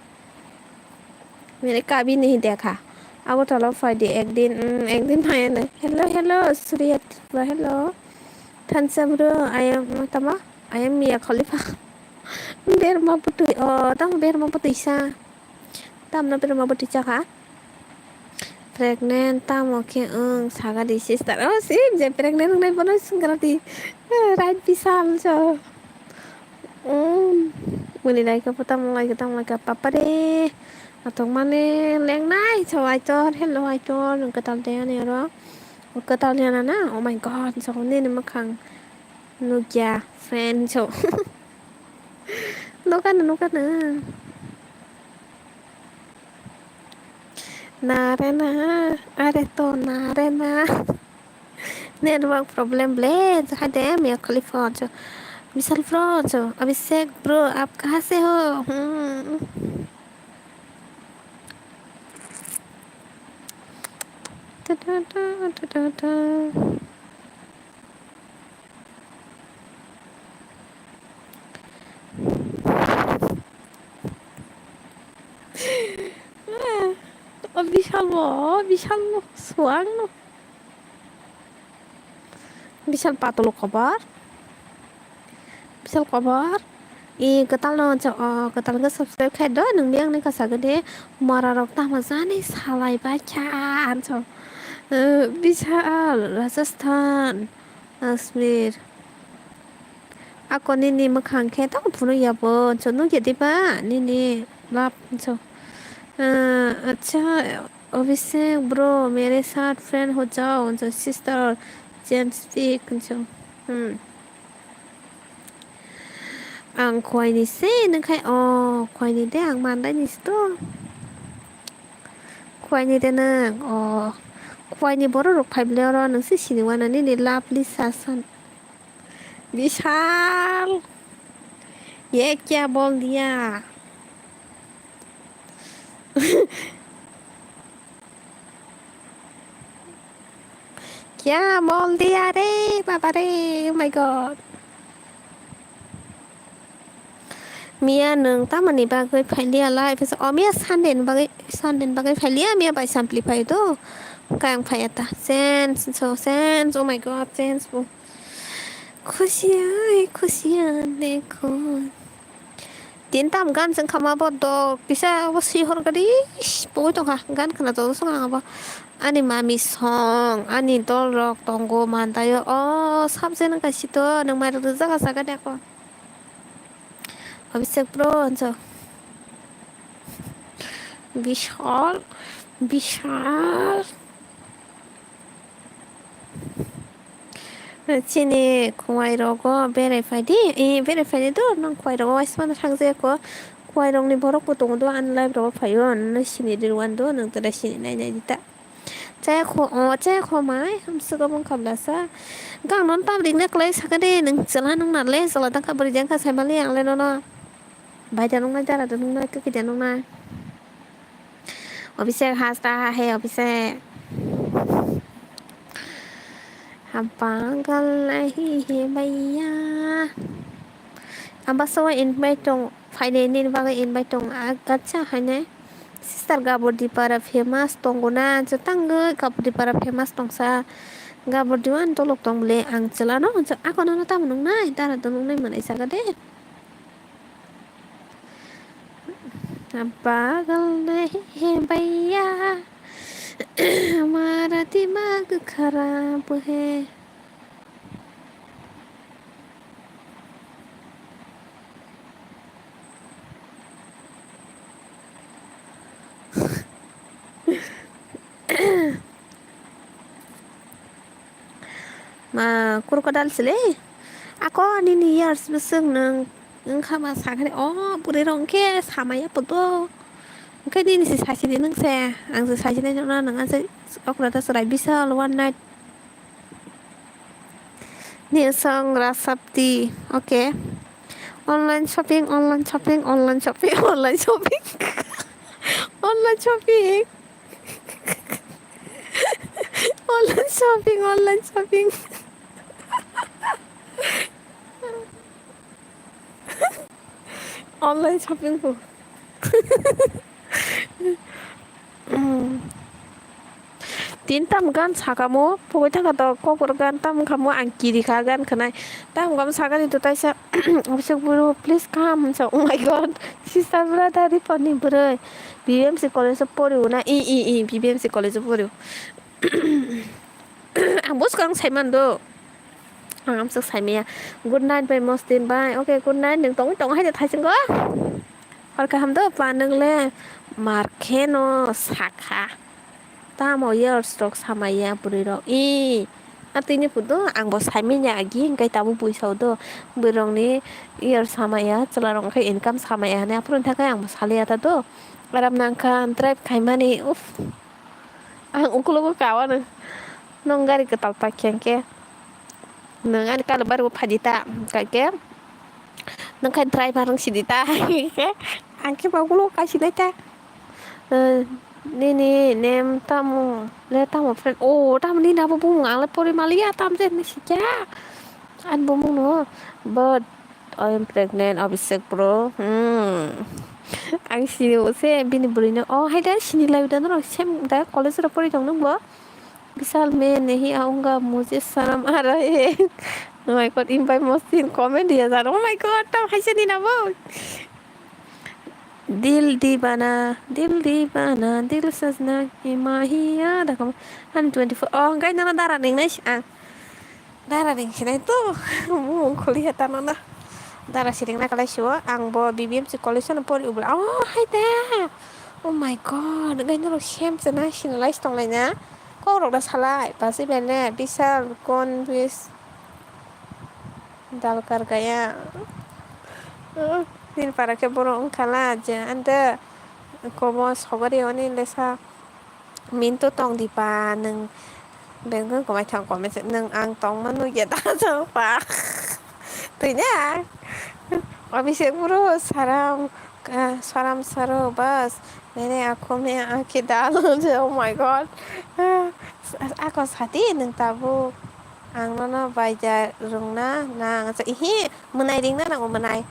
Mere kabhi nahi dekha. Agartala phai di ekdin, mm, ekdin phai ano. Hello, hello, Surya Tripura, hello. Thansa bro, I am, tama? I am Mia Khalifa. Berma bwtwi, oh, tamo berma bwtwi sa. Tamno berma bwtwi cha kha. Pregnant tamo khe wng saga di sister. Oh, si je pregnant wngnai bono swngkra di. Eh, right, Bishal so. Um, muni lai khe tamo lai khe tamo lai khe papa re. Atok mane lengnai so Aitor. Hello Aitor, nwng kwtal de ani oro. Kwtal de ana na. Oh my God, so nini mwkhang. Nukya, friend so. Nukano, nukano. Na re na, are to na re na. Network problem ble, jahai de, Mia Khalifa jo. Vishal bro jo, Abhishek bro, aap kahan se ho? Hmm. Ta ta ta, ta ta ta. O Bishal bo, o Bishal no, suang no. Bishal patolo kobar. Bishal kobar. I kwtal no, o kwtal khe subscribe khai do, nwng biyang ni kasa gede mora rok tamo jani salai bai kha, anso. Eh, Bishal, Rajasthan, Kashmir. Ako nini mwkhang khe tamo phunuk ya bo, anso nukya diba nini love, anso. Eh, acha, Abhishek bro, mere saath friend ho jao, anso sister, James speak, anso. Hmm. Ang khuaini se nungkhai, o khuaini de ang mandaini se to. Khuaini de nang, o khuaini borok rok phai bwle oro nung se sini wana nini love Lisa san. Bishal, ye kya bol diya? Kya bol diya re, baba re, oh my God. Miya nwng tamoni bagwi phailiya live? O miya Sunday ni bagwi, Sunday ni bagwi phailiya, miya bai sampli phaio to. Kayang phaiya ta. Chance, so chance, oh my God, chance bo. Khushi hai, khushi hai, dekho. Tin tam gan chwng khama bo dok kisa bo swi hor gari pogwi tongkha gan khna jol song ang abo ani mami song ani dol rok tongo mantayo o sabjeno kaisito nwng mairok rijak asagani ako Abhishek bro anso Bishal Bishal. Chini khowai rogo berai phaidi, e, berai phaidi do, nang khowai rogo waismano thang jaya kho. Khowai rokni borok bo tongo do, ani live rogo phaio, nang sini di rwan do, nang tere sini nai nai di ta. Chaya kho, o, chaya kho mai, hamswk obo wngkha blasa. Gang non public na kwlai sakha de, nang chwla nang na le, chwla tang kha bwrwi jang kha sai mali ang le nono. Bai da nung nai, dara da nung nai, kwkwi da nung nai. Abhishek Hasra hai Abhishek. Hapa gal nahi hai bhaiya. Aba so invite tong phainai nini bagwi invite tong a gacha hainai. Sister Gabor Dipara famous tongona jotangwi Gabor Dipara famous tongsa. Gabor Diwan tolok tong bole ang chwlano akono no tamo nung nai dara da nung nai manai saga de. Pagal nahi hai bhaiya, hamara dimag kharab hai. Ma crocodile sile. Ako nini years bwswk nwng wngkha ma sakhani o bwrwi rok hwnkhe samaya podo. Hwnkhe nini se sachini nwng se ang se sachini nwng nwng se okra ta chwrai bisal one night. Ni song Rasapti. Okay. Online shopping, online shopping, online shopping, online shopping. Online shopping. Online shopping, online shopping. Online shopping po. Tin tam gan sakamo pogoi thaka to kokor gan tam khamo ang kiri kha gan khnai tam gam sakani to taisa obsek buru please come sa oh my god sister brother ripani bwrwi B B M C college o pori na i i i B B M C college o pori ang bwskang sai mando ang amsuk sai maya good night bai mostin bai okay good night nwng tongwi tong hai de thaisingo hor kaham do pa nwng le mar khe no sakha. Tamo years rok samaya bwrwi rok i atwini phudo ang bo saimanya agi hwnkhe tabuk buisao do bwrwi rokni years samaya chwla rok hwnkhe income samaya hinwi aphuru thangkhe ang bo saliya ta do aram nangkha drive khaimani uff ang ukulogo kawano nwng gari kwtal paikha hwnkhe nwng ani kalo bari bo phaidi ta hwnkhe nwng khe driver wng sidi ta ang khe ba ukulogo kaisinai ta. Eh, nini name tamo le tamo friend. Oh, tamo nini abo bumung ang le pori maliya tam je ni sikya. An bumung no, but I am pregnant, Abhishek bro. Hmm. Ang sini se bini bwrwi no. Oh, hai da sini lai da no sem da college ro pori tong nung bo. Bisal me nahi aunga mujhe sharam aa raha hai. Oh my god, imbai mosin comment diya jana. Oh my god, tam hai se nini abo. Dil divana, dil divana, dil sajna hi mahiya dakam. Ani twenty four. Oh, hwnkhe nono dara ringnai si ang. Dara ring sinai to. Mung khuli heta nono. Dara si ringna kalai siwo. Ang bo B B M C college no pori ubla. Oh, hai da. Oh my god. Hwnkhe norok same se na sinalai tong lai na. Kok rok da salai. Pasi bele. Bisal kon bis. Dalkar gaya. Nini para khe borok wngkha la je ande komo sogari oni lesa minto tong di pa nwng bengkhe komai thang komai se nwng ang tong ma nugya da jang pa twi na Abhishek bro saram saram saro bas mere akho me akhe dal oh my god. Ako sati nwng tabuk. Ang nono baija rwngna nang. Ihi, mwnai ringna nango mwnai.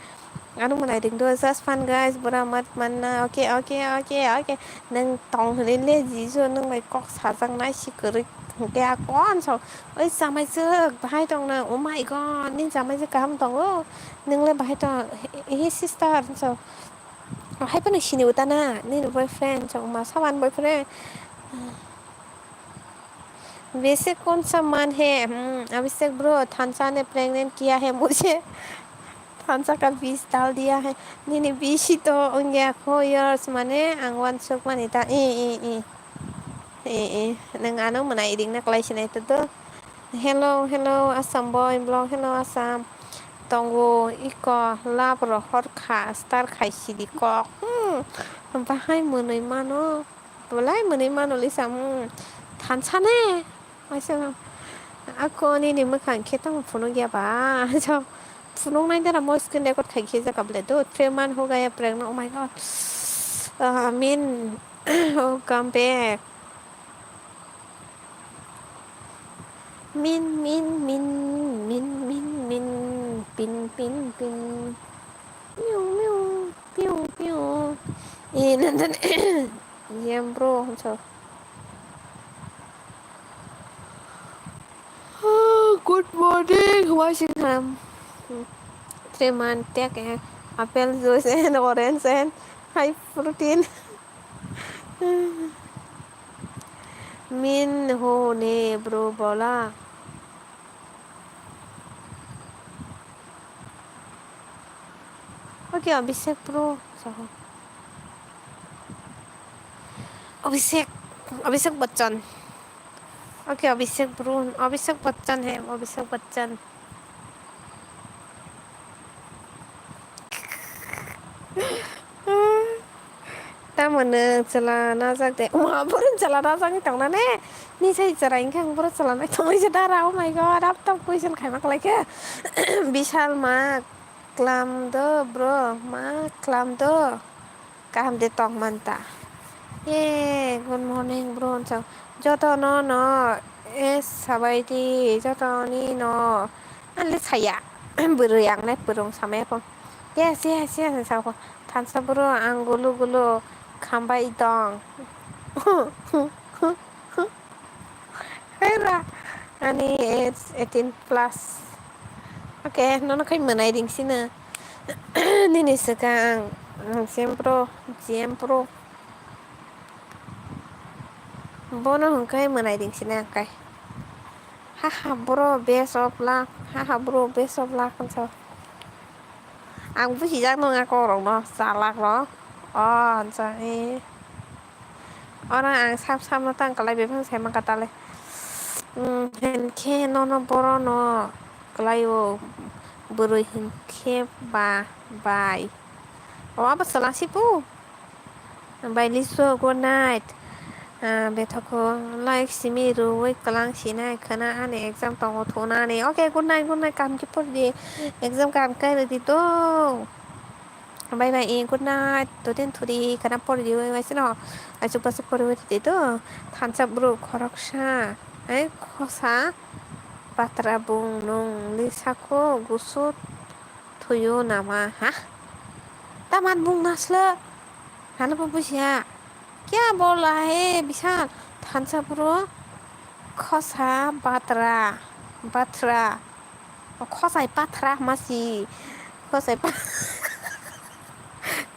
Ano mwnai ringdo just fun guys, bura mat manna. Okay, okay, okay, okay. Nwng tong hwnwi le jijo nwng bai kok sajaknai si kwrwi hwnkhe a kon so. Oi chamaijwk bahai tongna. Oh my god, nini chamaijwk kaham tongo. Nwng le bahai tong. Ihi sister so. Hai phano sini utana nini boyfriend so ma sawan boyfriend. वैसे कौन सा मान है? Hmm, Abhishek bro, thansa ne pregnant kiya hai mujhe. Thansa ka bish dal diya hai. Nini bishi to ongya kho years mane ang wansuk mani ta. E, e, e. E, e. Nang ano mwnai ringna klai sinai to do. Hello, hello, Assam boy vlog. Hello, Assam. Tongo iko lab rohor kha star khai sidi kok. Hmm. Bahai mwnwi mano. Belai mwnwi mano Lisa, hmm, thansa ne? Waisa, ako nini mwkhang khe tamo phunukya ba? So, phunuknai dara mo screen record khai khe jaka ble do. Three month ho gaya pregnant, oh my god. Ah, min, oh, come back. Min, min, min, min, min, min. Pin, pin, pin. Miu, miu, piu, piu. Eh, nandan. Yam bro, so. Good morning, Washington. Three month, take a apple juice and orange and high protein. Min ho ne bro bola. Okay, Abhishek bro. Saho. Abhishek, Abhishek Bachchan. Okay, Abhishek bro. Abhishek Bachchan hai, Abhishek Bachchan. Tamo nwng chwla najak de? Uma, boro chwla najak wng tongna ne? Ni sai chwrai wngkha ang boro chwla nai tongwi se dara. Oh my god, laptop question khaima kwlai khe. Bishal ma klam do bro, ma klam do. Kaham de tong man ta. Ye, good morning bro, so. Joto no no, es sabai di, joto ni no. Ang le saya, bwrwi ang nai pwrwng samaya kho. Yes, yes, yes, sa kho. Thansa bro, ang gulu gulu khambai tong. Hera, ani age eighteen plus. Okay, nono khai mwnai ring sino. Nini swkang, ang G M Pro, G M Pro. Bono hwnkhai mwnai ring sino ang khai. Haha, bro, best of luck. Haha, bro, best of luck, hwnsa. Ang bujijakno wngkha kokrokno, chalakno. O, hwnsa, e. Oro ang sap sapno tang kwlai, bebak sai mankha tale. Hmm, hinkhe nono borono kwlaio, bwrwi hinkhe ba bai. O, abo chwla sipu. Bai liso, good night. Ah, bethoko like simi rwui kwlang sinai khwna ani exam tongo thunani. Okay, good night, good night, kaham khe pordi. Exam kaham khe rwdi to. Bye bye, eh, good night. Totin thudi khwna pordi oi waisano. Achuk bachuk pordi to. Thansa bwrwi khoroksa. Eh, khosa. Batra bung nung lisako gusu thuyo nama, ha? Taman bung nasle. Hano bo bujiya. Kya bola hai Bishal? Thansa bro. Khosa batra. Batra. O khosai patra masi. Khosai pa-,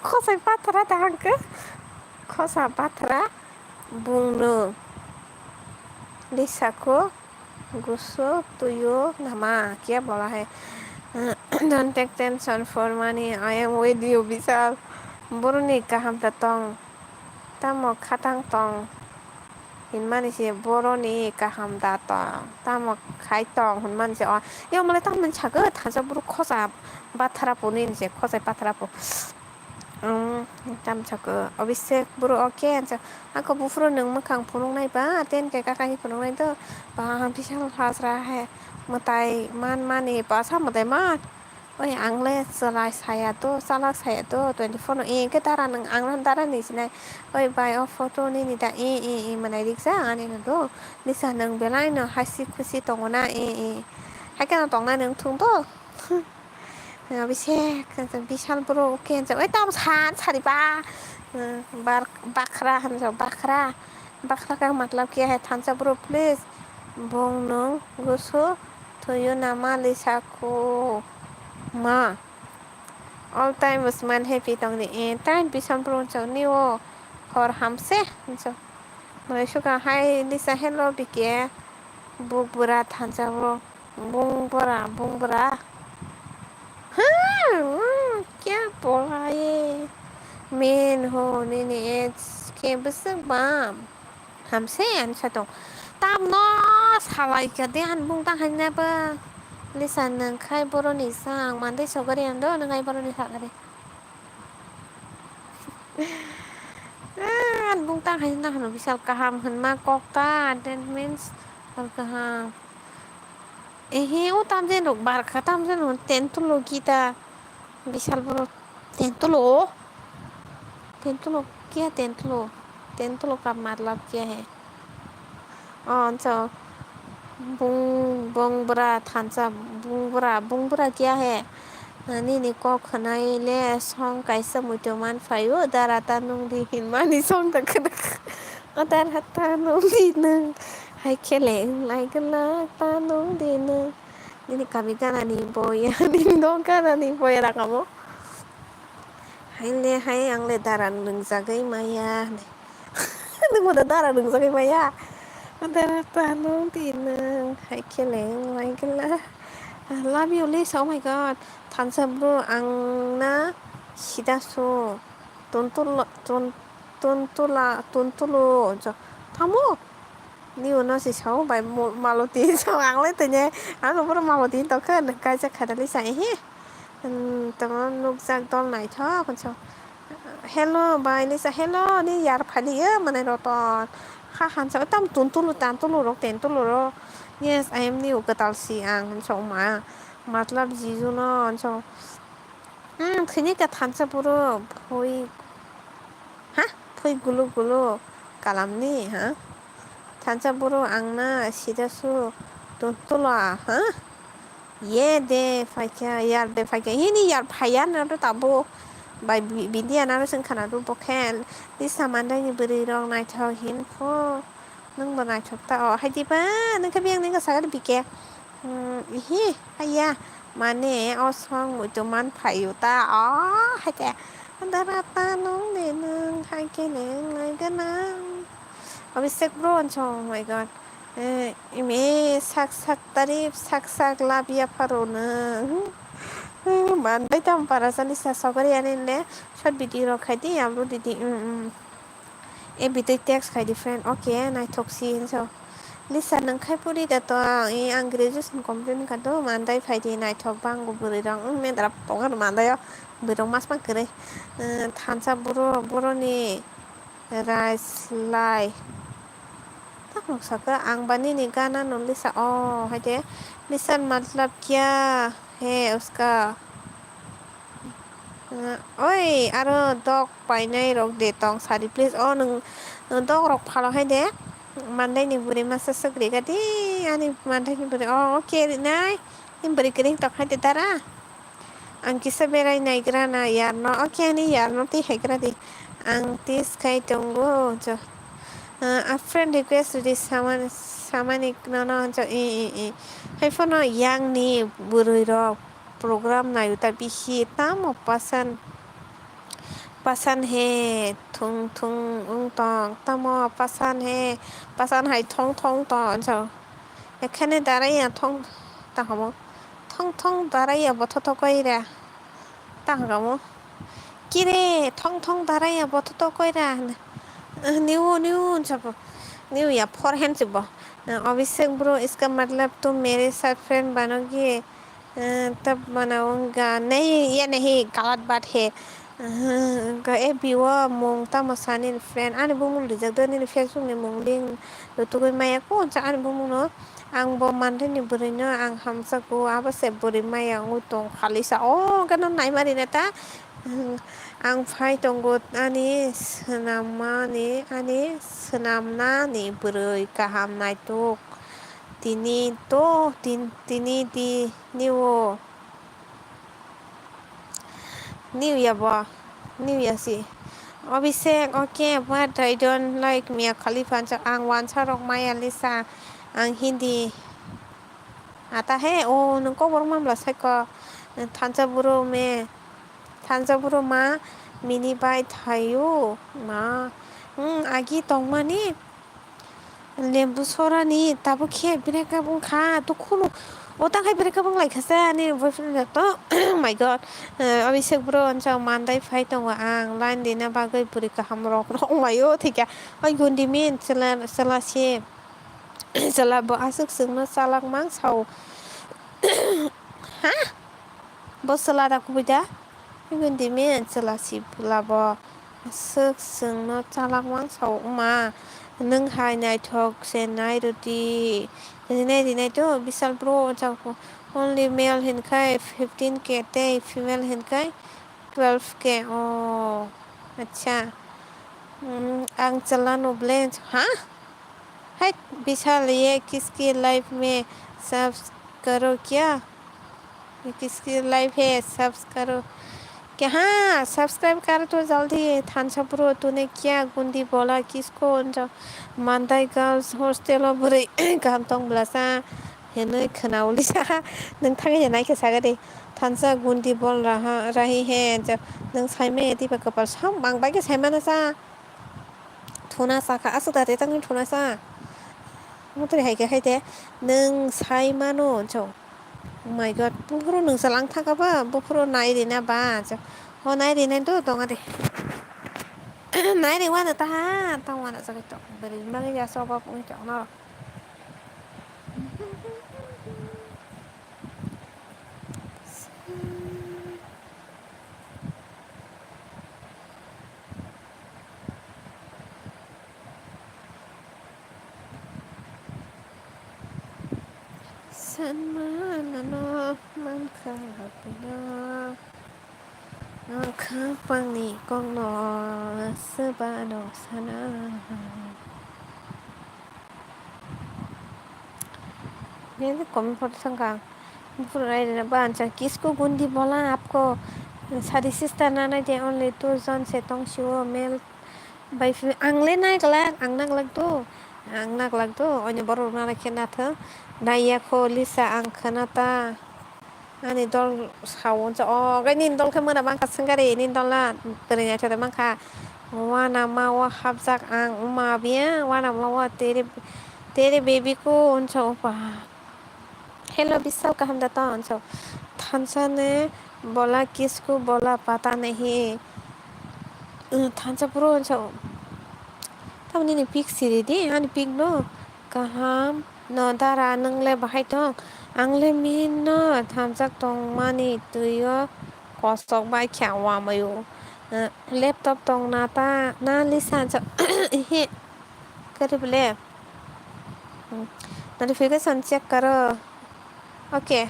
khosai patra ta hangke. Khosa patra. Bungno. Lisako. Gusu tuyo nama kya bola hai. Don't take tension for money, I am with you, Bishal. Boroni kaham ta tong. Tamo khatang tong. Hinmani se boroni kaham da tong. Tamo khai tong hinmani se o. Yo male tamo sago thansa buru khosa bathara po ni se khosai bathara po. Ang tam sako, Abhishek bro, okay, ang sa-, ako buphuru nwng mwkhang phunuknai ba, ten ke kaka hi phunuknai do, ba, ang bisal hasra hai, mwtai man mani, ba, sa mwtai man. Oi, ang le chalai saya to, chalak saya to, twenty four no, eh, khe dara nwng, ang le dara ni sinai. Oi, bai, o photo nini da, eh, eh, eh, manai riksa, ani no do. Lisa nwng belai no hasi khusi tongo na, eh, eh. Hai khe no tong nai nwng thung do. Bisek, bisal bro, khe, oi, tam san, sari ba. Bar, bakra, hanjo, bakra. Bakra ka matlab kya hai, thansa bro, please. Bong nwng, gusu. Thuyu nama Lisa ko ma. All time Usman happy tongni. Eh, time Bishan Pro chong ni o hor hamse. Chong. Noi suka hai Lisa hello bike. Buk bura thansa bro. Bung bura, bung bura. Ha, hmm, kya bola ye? Men ho nini age ke besek bam. Hamse, ani satung. Tamno salai kha de, ani bung tang hai na ba. Lisa nwng khai boroni sang, mantei sogari ando, nwng hai boroni sagari. Ah, ani bung tang hai na hano bisal kaham hinma kok ta, that means hal kaham. Ehe, o tamjen rok barkha, tamjen rok tentulo kita. Bisal boro tentulo. Tentulo, kya tentulo? Tentulo ka matlab kya hai? Oh, ansa. Bung, bung bra thansa, bung bra, bung bra kya hai? Nini kok khwnai le song kaisa muitu man phaio, dara ta nung di hinmani song ta khwna. O dara ta nung di nung. Hai khele wng lai glak ta nung di nung. Nini kami ganani boya, nini nok ganani boya rakamo. Hai le hai ang le dara nungjagwi maya. Nungbo da dara nungjagwi maya. Dara ta nung di nung. Hai khele wng lai glak. I love you, Lisa. Oh my God. Thansa bro, ang na sida su. Tuntula, tun, tuntula, tuntulu. Jo. Tamo? Ni uno si sao bai mo-, maloti sao ang le tene. Ang boro maloti tokhe kaisa khadali sai he. Hmm, tamo nukjak dol naithok so. Hello, bai Lisa, hello, ni yar phali ye, mane roton. Ha, han sao, tam tuntulu, tantulu rok, tentulu rok. Yes, I am new, kwtal si ang, han sao ma. Matlab, jiju no, han sao. Hmm, khini ka thansa boro, phoi, ha, phoi gulu gulu, kalam ni, ha. Thansa boro, ang na, sida su, tuntula, ha. Ye de phaikha, yar de phaikha. Hini yar phaiya na do tabo. Bai bi-, bini ana ro sengkha na do bokhen. Ni samandai ni bwrwi rok naithok hin pho. Nung bo naithok ta o. Hai di ba, nung khe biyang nung khe sagar bike. Hmm, ihi, haiya. Mane, o song muitu man phaio ta. O, hai khe. Dara ta nung de nung, hai khe nung nai gana. Abhishek bro, oh my God. Eh, ime sak sak tarif, sak sak lab ya pharo na. Hmm, man bai tam para sani sa sogari ani le short video rok khai di, upload di di. Hmm, hmm. E bitui text khai di friend. Okay, naithok si hinso. Lisa nang khai puri da to, eh, ang graduation complete ka do, man dai phai di naithok bang go bwrwi rok. Hmm, me dara tonga man dai o. Bwrwi rok mas ma kwrwi. Eh, thansa boro, boroni Rai slai. Tamo saka ang ba nini gana no Lisa o hai de. Lisa matlab kya hai uska? Uh, oi, aro dog painai rok de tong sari please. O nung, nung dog rok phalo hai de. Mandai ni buri masa sugri gadi ani mandai ni buri. O, okay rinai. Ni buri kering tok hai de dara. Ang kisa berai naigra na yarno, okay, ani yarno twi haigra di. Ang tis khai tongo, jo. Ah, a friend request di samani, samani nono, jo, i, i, i. Hai phano yang ni bwrwi rok program nayu ta bihi tamo pasan, pasan he thung thung wng tong, tamo pasan he, pasan hai thong thong tong, jo. Ekhane darai ya thong, ta hamo. Thong thong darai ya bothoto koira. Ta hamo. Kire thong thong darai ya bothoto koira. Niu niu chabo. Niu ya forehand chabo. Abhishek bro, iska matlab tum mere saath friend banogi. Tab banaunga. Nahi, ye nahi, galat baat hai. Ka e biwa mung tamo sa nini friend. Ani bumung rijak do nini Facebook ni mung link. Rutugwi maya ko cha ani bumung no. Ang bo manthai ni bwrwi no ang hamjakgo, abo se bwrwi maya wngwi tong khalisa. O gano naima rina ta. Ang phai tongo ani swnamani, ani swnamnani bwrwi kaham naituk. Tini to, tin-, tini di niwo. New ya bo, new ya si. Abhishek, okay, but I don't like Mia Khalifa. Ang wansa rok maya Lisa, ang Hindi. Ata he, o, nung kok borok mamla sai ko. Thansa buro me, thansa buro ma, mini bai thaio, ma. Hmm, agi tongmani. Lembu sorani tabuk khe breakup wngkha, to khunu. O ta khai breakup wng lai kha sa ani boyfriend rok to. Oh my God. Eh, Abhishek bro, ansa mandai phai tongo ang. Line rina bagwi bwrwi kaham rok. Wng mai o thikya. Oi gundi min, chwla, chwla se. Chwla bo aswk chwngno chalak mang sao. Ha? Bo chwla da kubui da? Gundi min, chwla si bwla bo. Aswk chwngno chalak mang sao wngma, nwng hai naithok se nai rwdi. Rinai rinai to, Bishal bro, only male hinkhai fifteen K tei female hinkhai twelve K. O, acha. Hmm, ang chwla no ble, ha? Hai, Bishal, ye kiski live mein sub karo kya? Ye kiski live hai, sub karo kya? Haan, subscribe kar to jaldi, thansa bro, tune kya gundi bola kisko unjo? Mandai girls hostel o bwrwi kaham tong bwlasa hinwi khwna ulisa. Nwng thangwi naikhe sagadi. Thansa gundi bol raha, rahi hai, nwng saimaya diba kwpal sam mang bai khe saimano sa. Thuna sakha, aswk da te tangni thuna sa. Motri hai khe hai te, nwng sai mano, so. Oh my God, buphuru nwng salang thaka ba, buphuru nai rina ba, so. Ho nai rina do, tonga de. Nai ri wana ta ha, ta wana sa to. Bari magi ya so ba pung to no. Sanma nano mankha pino, nokha pangni kokno swbano sana. Nini comment photo thangkha. Buphuru nai rina ba ansa kisko gundi bola apko. Sadi sister na nai de only two jon se tong sio male bai phi ang le nai glak ang na glak do. Ang na glak do oini borok na khe na thang. Nai ya kho Lisa ang khana ta. Ani dol sao unsa o gai nini dol khe mona mankha swngari nini dol na kwrwi naithok mankha. Wana ma o hapjak ang wngma biya wana ma o tere tere baby ko unsa o ba. Hello Bishal, kaham da tong? Hinso thansa ni bola kisku bola pata nahi. Thansa phuru hinso tamni ni pic siri di ani pic no kaham no dara nwng le bahai tong ang le min no thansa tong mani twi o kosok bai khe wamai o laptop tong na ta na Lisa hinso ehe. Kari bole? Hmm. Notification check karo. Okay.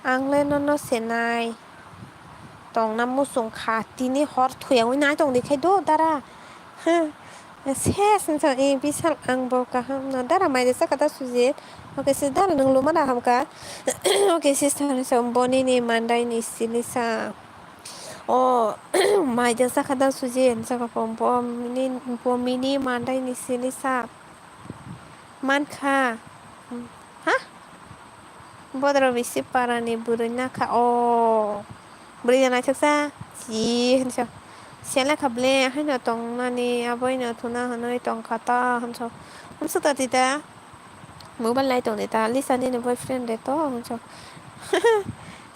Ang le nono senai. Tongna muchung kha. Tini hor thuya ui nai tong di khai do dara. Huh. Ses hinsa e Bishal ang bo kaham no. Dara mai de saka da Sujit. Okay, sis dara nung luma da hamka. Okay, sister hinsa boni ni mandai ni silisa. O mai de saka da Sujit hinsa ko bo mini bo mini mandai ni silisa. Mankha. Ha? Bodro bisi parani bwrwi nakha. O bwrwi ya naithoksa. Chi hinso. Selekha ble haino tongnani aboino thuna hwnwi tongkha ta hinso. Umsuk ta tita. Mobile nai tong de ta Lisa nini boyfriend de to hinso.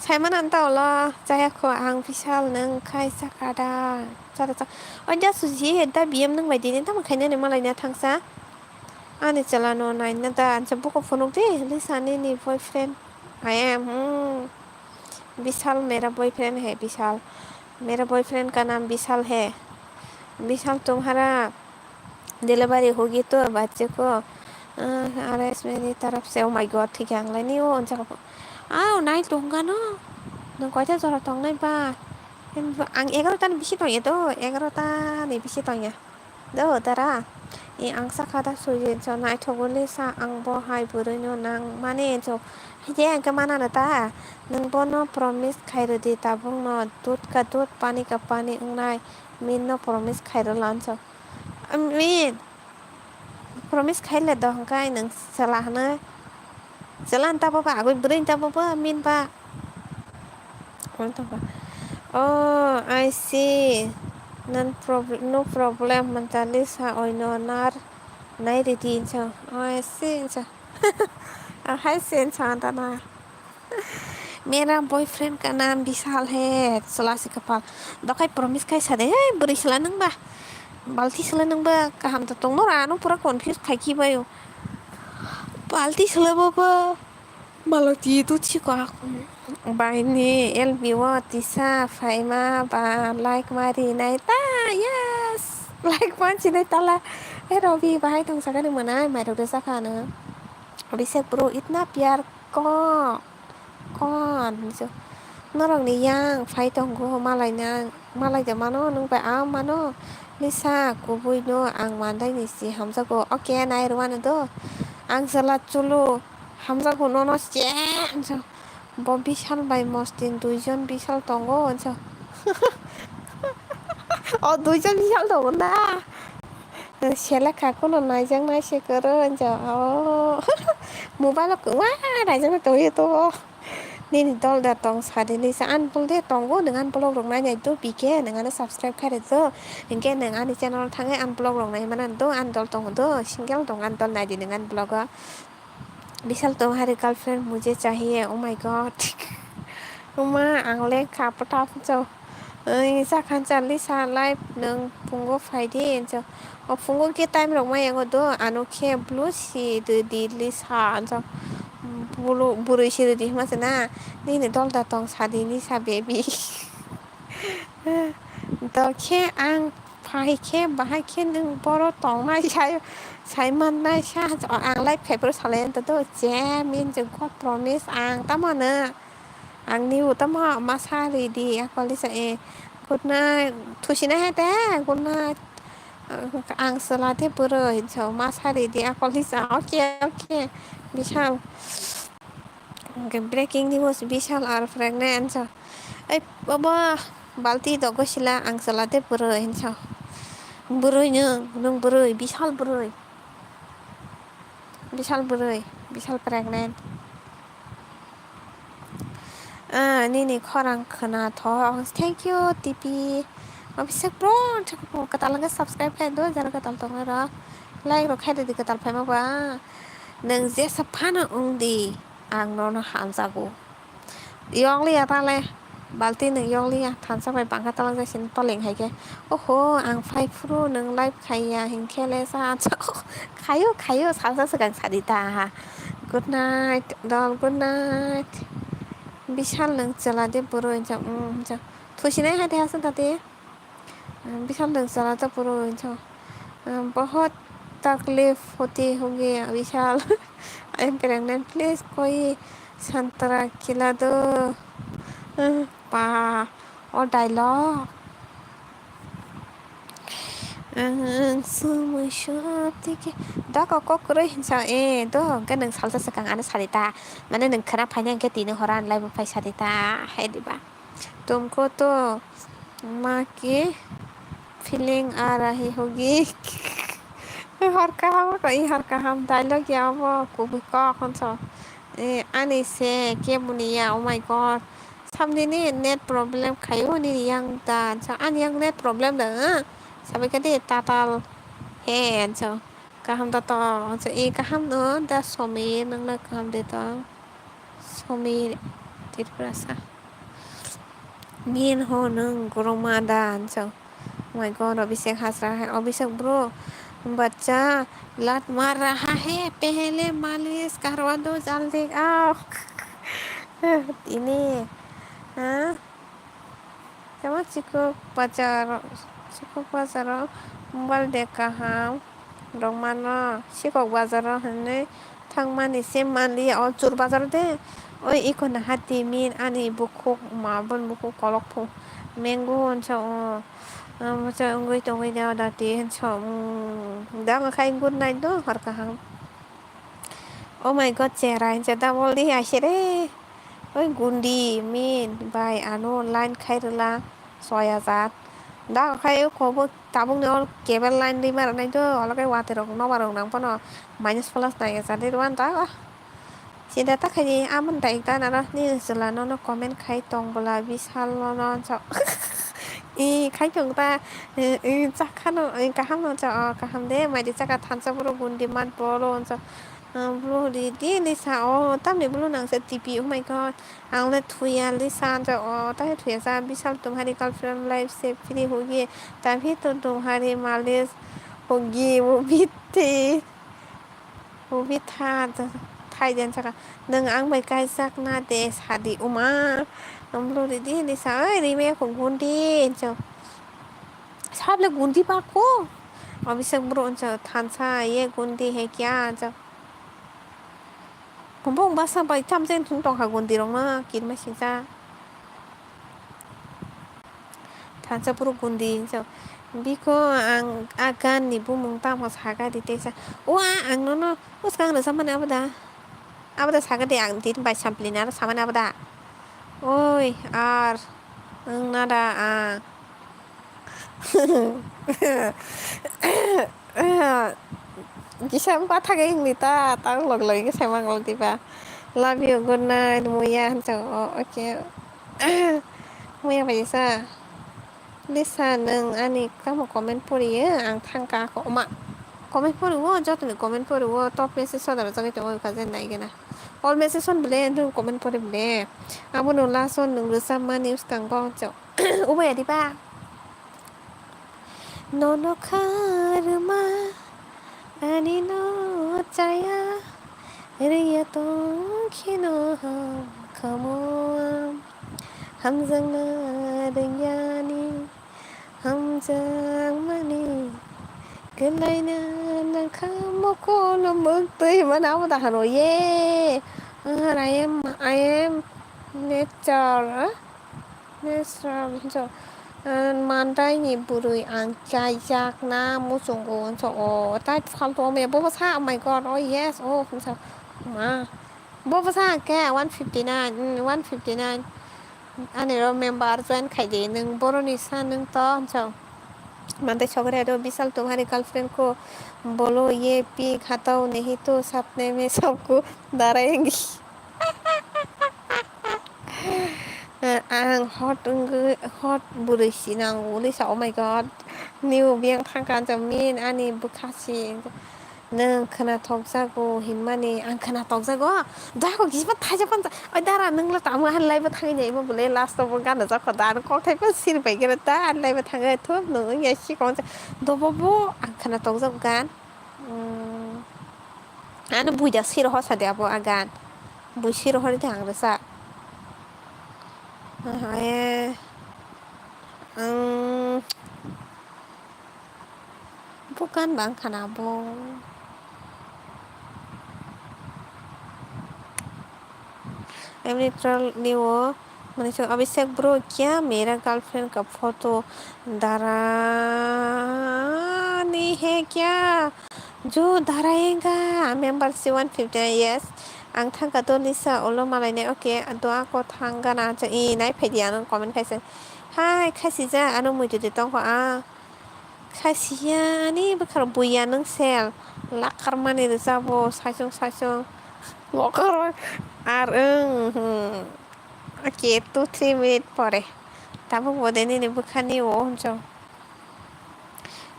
Saimano ta ulo chaya kho ang Bishal nwng khai saka da. Chada cha. Oida Suji da B M nwng bai dini tamo khainani malai na thangsa. Ani chwla no naina da ansa buko phunuk di Lisa nini boyfriend. I am, hmm. Bishal mera boyfriend hai Bishal. Mera boyfriend ka naam Bishal hai. Bishal tumhara delivery hogi to bachche ko. Ah, R S meni taraf se, oh my God, thik ang lai ni o, on jaga. Ah, nai tong gano. Nang koita jora tong nai ba? Ang egarota ni bisi tong ya do, egarota ni bisi tong ya. Do, dara. E, ang sakha da sui je, so naithok le sa, ang bo hai bwrwi no nang mane, so. Haje ang ke mana na ta. Nang bo no promise khai rw di, tabuk no dud ka dud, pani ka pani wngnai. Min no promise khai rw lan so. Min. Promise khai le do hwnkhe nwng chwla hwnwi. Chwla ni tabuk ba agwi bwrwi ni tabuk ba min ba. Oh, I see. Non prob-, no problem, Monalisa, oino nar nai ridi hinsa. Oh, I see hinsa. Ahai se hinsa ta na. Mera boyfriend ka naam Bishal hai, chwla se kwpal. Dokhai promise khai sade, hey, bwrwi chwla nwng ba. Balti chwla nwng ba, kaham ta tongno ra, ano pura confuse khai khi baio. Balti chwla bo bo. Maloti tu chiko ak. Baini L B o tisa phaima ba like mari nai ta, yes. Like manchi nai tala. Hey, Robi, bahai tong sakani mwnai, mairok rwsa kha ano. Abhishek bro, itna pyar ko, kon? Hinso. Norok ni yang phai tongo, malai na, malai de mano, nung bai a mano. Lisa, kubui no ang mandai ni si hamjago. Okay, nai rwano do. Ang jala chulu hamjago nono se, hinso. Bo Bishal bai Mostin duijon Bishal tongo, hinso. O duijon Bishal tongo na. Selekha kuno naijaknai se kwrwi, hinsa, o. Mobile o kwbangma naijaknai tongwi tongo. Nini dol da tong sadi, Lisa, ani dol de tongo, nwng ani vlog rok nainai do, B K, nwng ano subscribe khai rwdi do. Hinkhe nwng ani channel o thangwi ani vlog rok nai mano do, ani dol tongo do, single tongo ani dol, naidi nwng ani vlog o. Bishal tumhari girlfriend mujhe chahiye, oh my God. Uma, ang le kha pwta phucho. Ei, sakhan cha Lisa live nwng phungo phai di, hinsa. O phungo khe time rok ma yango do, ano khe blue si rwdi Lisa, hinsa. Bulu-, bwrwi si rwdi hima se na. Nini dol da tong sadi Lisa baby. Do khe ang phai khe bahai khe nwng boro tongnai sai, sai mannai sa, ang live khai phuru salai do, je min je God promise ang tamo no. Ang ni utamo masa ridi akol disa e. Good night. Thusinai hai te. Good night. Ang sela te puro hinso masa ridi akol disa. Okay, okay. Bishal. Okay, breaking news, Bishal are pregnant so. Ei baba, balti dogo sila ang sela te puro hinso. Burui nung, nung burui, Bishal burui. Bishal burui, Bishal pregnant. Ah, nini khorang khwna thok. Thank you, T P. Abhishek bro, kwtal hwnkhe subscribe khai do, jara kwtal tongnai rok. Like rok khai rwdi kwtal phaima ba. Nwng jesa phano wng di, ang nono hamjago. Yokliya tale, balti nwng yokliya, thansa bai bangkha talangjak sini toling hai khe. Oho, ang phai phuru nwng live khaiya hinkhe le sa, khayo, khayo, salsa swkang sadi ta ha. Good night, dol, good night. Bishal nwng chwla de bwrwi hinsa, um, hinsa. Thusinai hai de hasa tate. Bishal nwng chwla de bwrwi hinsa. Bahut taklif hoti hogi Bishal. I am pregnant, please koi santra khila do. Pa, o dialogue. Ang sumui sotike. Doko kok kwrwi hinsa, eh, do, hwnkhe nwng salsa swkang ano sadi ta. Mane nwng khwna phaina hwnkhe tini hora ano live-o phai sadi ta, hai diba? Tumko to ma ki feeling aa rahi hogi. Hor kaham ko, i hor kaham dialogue ya obo, kubui kok honso. Eh, ani se keboni ya, oh my God. Samni ni net problem khaio nini yang da, sa ani yang net problem da, ah? Sabai khe de tatal he, so kaham da to, so e kaham no da somi nang na kaham de to, somi Tripura sa. Min ho nung goroma da, so. Oh my God, Abhishek has raha hai, Abhishek bro, bachcha lat mar raha hai, pehle malish karwa do jaldi aao. Ini, ha? Kama chikuk bachar, chikuk bacharo mobile de kaham. rok mano, sikok bazaro hinwi thangmani se manliya o chur bazaro de. Oi iko naha timin ani bukhuk ma boni bukhuk kolok phu mengo hwnsa o, um, hwnsa wngwi tongwi de o dati hwnsa o, um, da wngkha good night do hor kaham. Oh my god, cherai hwnsa da boldi aisere. Oi gundi min bai ano line khai rwla soya jat. Da khai o kobo tabuk ni ol cable line ri ma rwnai do olo khe watwi rok nobar rok nang phano minus plus nai ya jat ri rwan da. Chida ta khai ni amon dai ta naro ni chwla nono comment khai tong bwla bisal nono hwnsa. I khai tong ta i chakha no i kaham no hwnsa o kaham de mai di chakha thansa boro gundi mat boro hwnsa. Bulu di di lisa o tamni bulu nang se T P oh my god. Ang le thuya lisa hwnsa o ta thuya sa bisal tumhari girlfriend life se free hogi tabhi to tumhari malish hogi wo bhi thi wo bhi tha thai den saka nwng ang bai kaijak na de sadi uma. Bulu di di lisa oi rime ko gundi hwnsa. Sable gundi ba ko. Abisek bro hwnsa thansa ye gundi he kya hwnsa. Bong basa bai tam chen thung tong kha gundi rok no kirma singsa. Thansa phuru gundi hwnsa. Biko ang a gan ni bumung tamo saga di tesa. O a ang nono uskang rwsa mani abo da. Abo da saga di ang din bai sampli naro samani abo da. Oi ar wng na da ang. Kisa wng pathak wngni ta tang log log khe sai mang log diba. Love you, good night, muya hwnsa o, okay. Muya bai sa. Lisa, nwng ani tamo comment poriyo, ang thangka ako. Oma, comment poriwo, jotoni comment poriwo, top message soda rwjagwi tongo, kaje naigena. All message on bole, nwng comment pori bole. Abono last on nwng rwchapmani bwskango, hwnsa. Ubaya diba? Nono kha rwma ani no chaya, rwya tong kheno ham kamo. Hamjakna rwngya ni hamjakmani kwlaina nangkha mokolo mwktwi hwnmani abo da hano ye. I am, I am nature. Nesra hwnsa, ah, mandai ni bwrwi ang chaijakna muchungo hwnsa o, tai phalto omo ya, bobo sa, oh my god, oh yes, oh hwnsa, ma, bobo sa khe one fifty nine, mm, one fifty nine, ani ro member join khai di, nwng boroni sa nwng to hwnsa, mandai sogre do bisal tumhari girlfriend ko bolo ye pi khatao nahi to sapne mein sabko dara engi. Ang hot wngwi, hot bwrwi si nango, Lisa, oh my god. Nibo biyang thangkha, hwnsa, min ani bwkha si. Nwng khwnathokjago hinmani, ang khwnathokjago? Dago kisa thaijak pansa. Oi dara, nwngla tamo han laibo thangwi naimo bwle, last o bo gana jakho da, ano kokthai pan sir bai gana ta, an laibo thangwi thum, nwng wngya sikon. Dobo bo, ang khwnathokjago gan. Hmm. Ano buida siro hosa de abo agan. Bui siro hori de ang resa. Aha, eh. Ang bukan bang khana bo. Em neutral ni o. Mane se Abhishek bro, kya mera girlfriend ka photo dara ni hai kya? Jo dara enga member si one fifty, yes. Ang thangka to Lisa ulo malai nai, okay. Do ako thang gana cha i nai phai di ano comment khai se. Hai khai si ja ano muitu de tong kho a. Khai si ya ani bwkharo buya nung sel. Lakar mani rwchabo saisung saisung. Lokar ar wng. Hmm. Okay, two three minute pore. Tabuk bo de nini bwkhani o hwnso.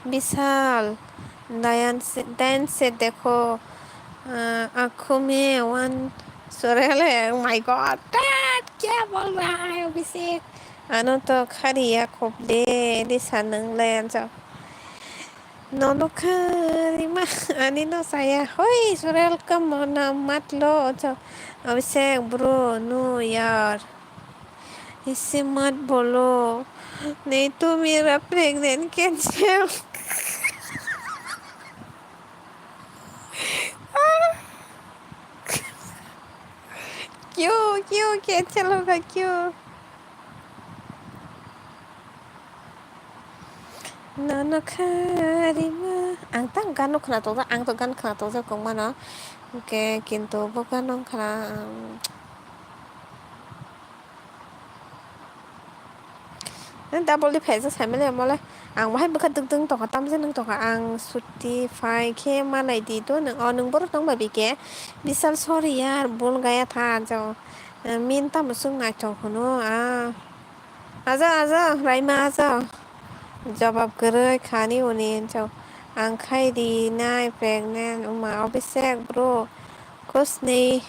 Bishal, dayan se, dayan se dekho, ah, आँखों में one surel hai. Oh my god, dad, kya bol raha hai abhi se? Ano to khari ya khop de, Lisa nung le anso. Nono khari ma, ani no saya. Hoi, surel ka mona matlo, anso. Abhishek bro, no yaar. इससे मत बोलो, नहीं तो मेरा pregnant cancel. Kyo, kyo, cancel hoga kyo. Nono kharima. Ang tang gano khna tokjak, ang to gan khna tokjak kok mano. Hwnkhe kintu bo gano khna, ang Double di phaijak saimali amole. Ang bahai bwkha dwk dwk tongkha, tamjani tongkha. Ang suti phai khe manai di do nwng. O, nwng borok tong ba bike. Bisal sorry yaar, bul gaya tha ajo. Min tamo chwng naithok hwno a. Ajo, ajo, raima ajo. Jawab kwrwi khani uni hinjo. Ang khai rinai pregnant wngma Abhishek bro. Kusni.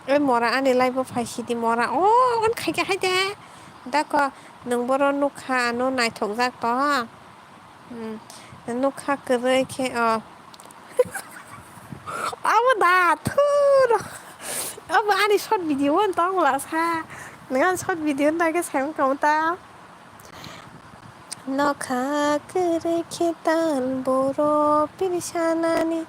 Oi mora ani live o phai sidi mora. O, on khaikhe haide. Dako, nwng boro nukha, ano naithokjak to. Hmm. Nukha kwrwi khe, o. Abo da, thuro. Abo ani short video on tong la sa. Nwng ani short video nai khe sai wngkha ta. Nokha kwrwi khe tal borok pirsanani,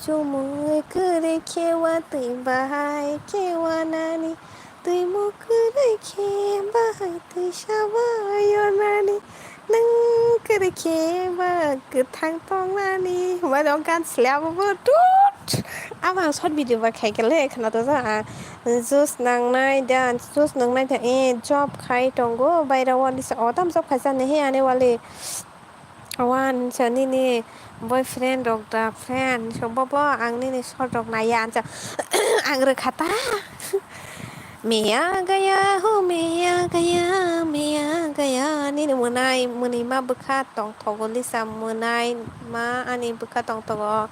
chumui kwrwi khe watwi bahai khe wanani, twimuk kwrwi khe bahai twisa bai yornani, nwng kwrwi khe ba kwthang tongnani. Wano gan sle abo bo tut. Abo ang short video ba khai khe le khna to ang. Juice nangnai da, juice nangnai da, eh, job khai tongo, baira wali sa, o tam job khai sa nehi ane wali. Wan sa nini boyfriend rok da friend, so bobo ang nini short rok naiya, ansa ang rwkha ta. Meya gaya ho, meya gaya, meya gaya, nini mwnai, mwnwi ma bwkha tongthogo Lisa, mwnai ma ani bwkha tongthogo.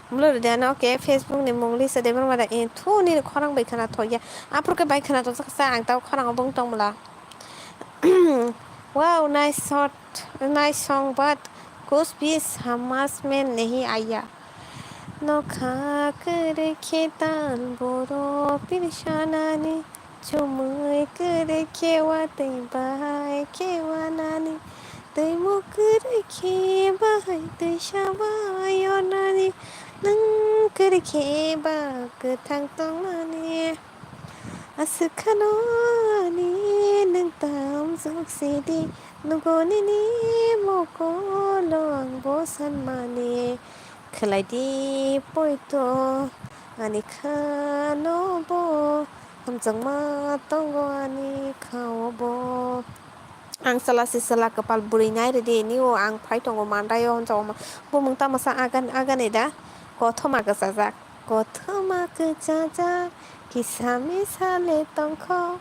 Mlo rwdi ano, okay, Facebook ni mung Lisa Debbarma da, eh, thu nini khorang bai khwna thokya. Aphuru khe bai khwna tongsa kasa, ang tao khorang o bung tong mla. Wow, nice shot, nice song, but kuch bhi samajh mein nahi aaya. Nokha kwrwi khe tal borok pirsanani. Chumui kwrwi khe watwi bahai khe wanani, twimuk kwrwi khe bahai twisa bai yornani, nwng kwrwi khe ba kwthang tongnani. Aswk khano ani nwng tamjwk sidi, nugo nini mokolo ang bo sanmani. Khwlaidi poito ani khano bo, hamjakma tongo ani khao bo. Ang chwla se chwla kwpal bwrwi nai rwdi, nio ang phai tongo mandaio, hwnjago ma-, bumung tamasa agan-, agani da, kothoma kwchajak, kothoma kwchajak, kisa misa le tongkho.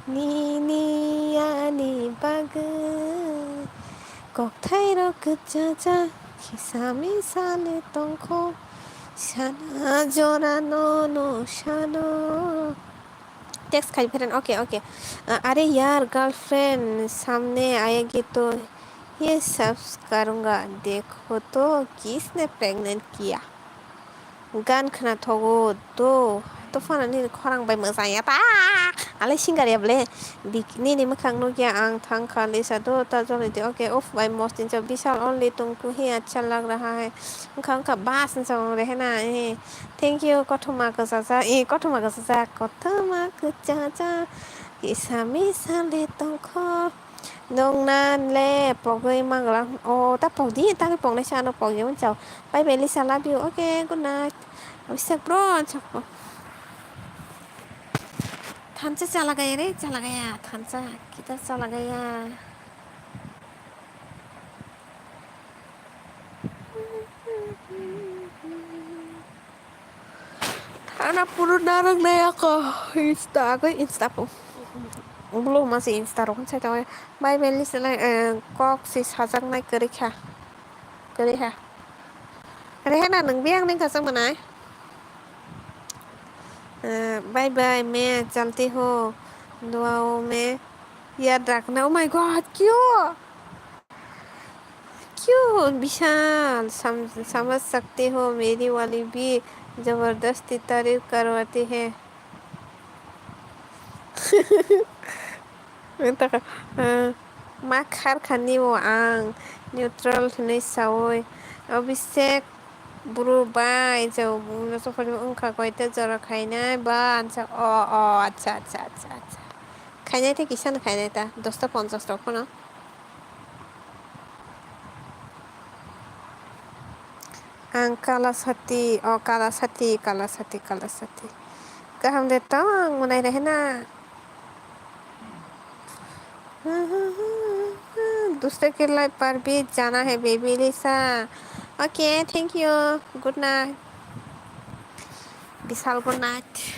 Nini ani bagwi kokthairok kwchajak, kisa misa le tongkho, sana jora nono sano. Text khai pheren, okay, okay. Uh, अरे यार, girlfriend सामने आएगी तो ये सब करूँगा, देखो तो किसने pregnant किया। Gan khwna thogo do, to phano nini khorang bai mwchang ya ta. Alai singer ya ble. Bik-, nini mwkhang nukya ang thang kha Lisa do ta jolai di. Okay, uff bai mostin cha Bishal only tumko hi acha lag raha hai. Wngkha wngkha bas wngsa wng re hena. Eh, thank you kothoma kwchajak. Eh, kothoma kwchajak. Kothoma kwchajak. Kisa misa le tongkho. Nongna le pogwi mangla. O ta pogdi, ta poknai sa ano pogdi unchao. Bye bye Lisa, love you. Okay, good night. Abhishek bro, chakpo. Thansa chalagaya re, chalagaya. Thansa kita chalagaya. Thana puru narang nai ako. Insta ako, Insta po. Bulu masi Insta rok sai tawai. Bye bye Lisa lai, eh, kok si sajak nai kwrwi kha. Kwrwi ha. Rehena nwng biyang ning khasang manai. Eh, bye bye, main chalti ho. Duao mein yaad rakhna. Oh my God, kyo? Kyo, Bishal? Sam-, samajh sakte ho, meri wali bhi zabardasti tareef karwati hai. Taka, eh, ma khar khani o ang neutral hinwi sawi. Abhishek, Bro bai, je bumno sophor wngkha koi ta jora khainai ba ansa. O, o, acha, acha, acha, acha. Khainai ta kisa no khainai ta, dosta ponchas rok phano. Ang Kalasati, o Kalasati, Kalasati, Kalasati. Kaham de tong, mwnai rehna. दूसरे के लाइव पर भी जाना है बेबी लिसा। Okay, thank you. Good night. Bishal good night.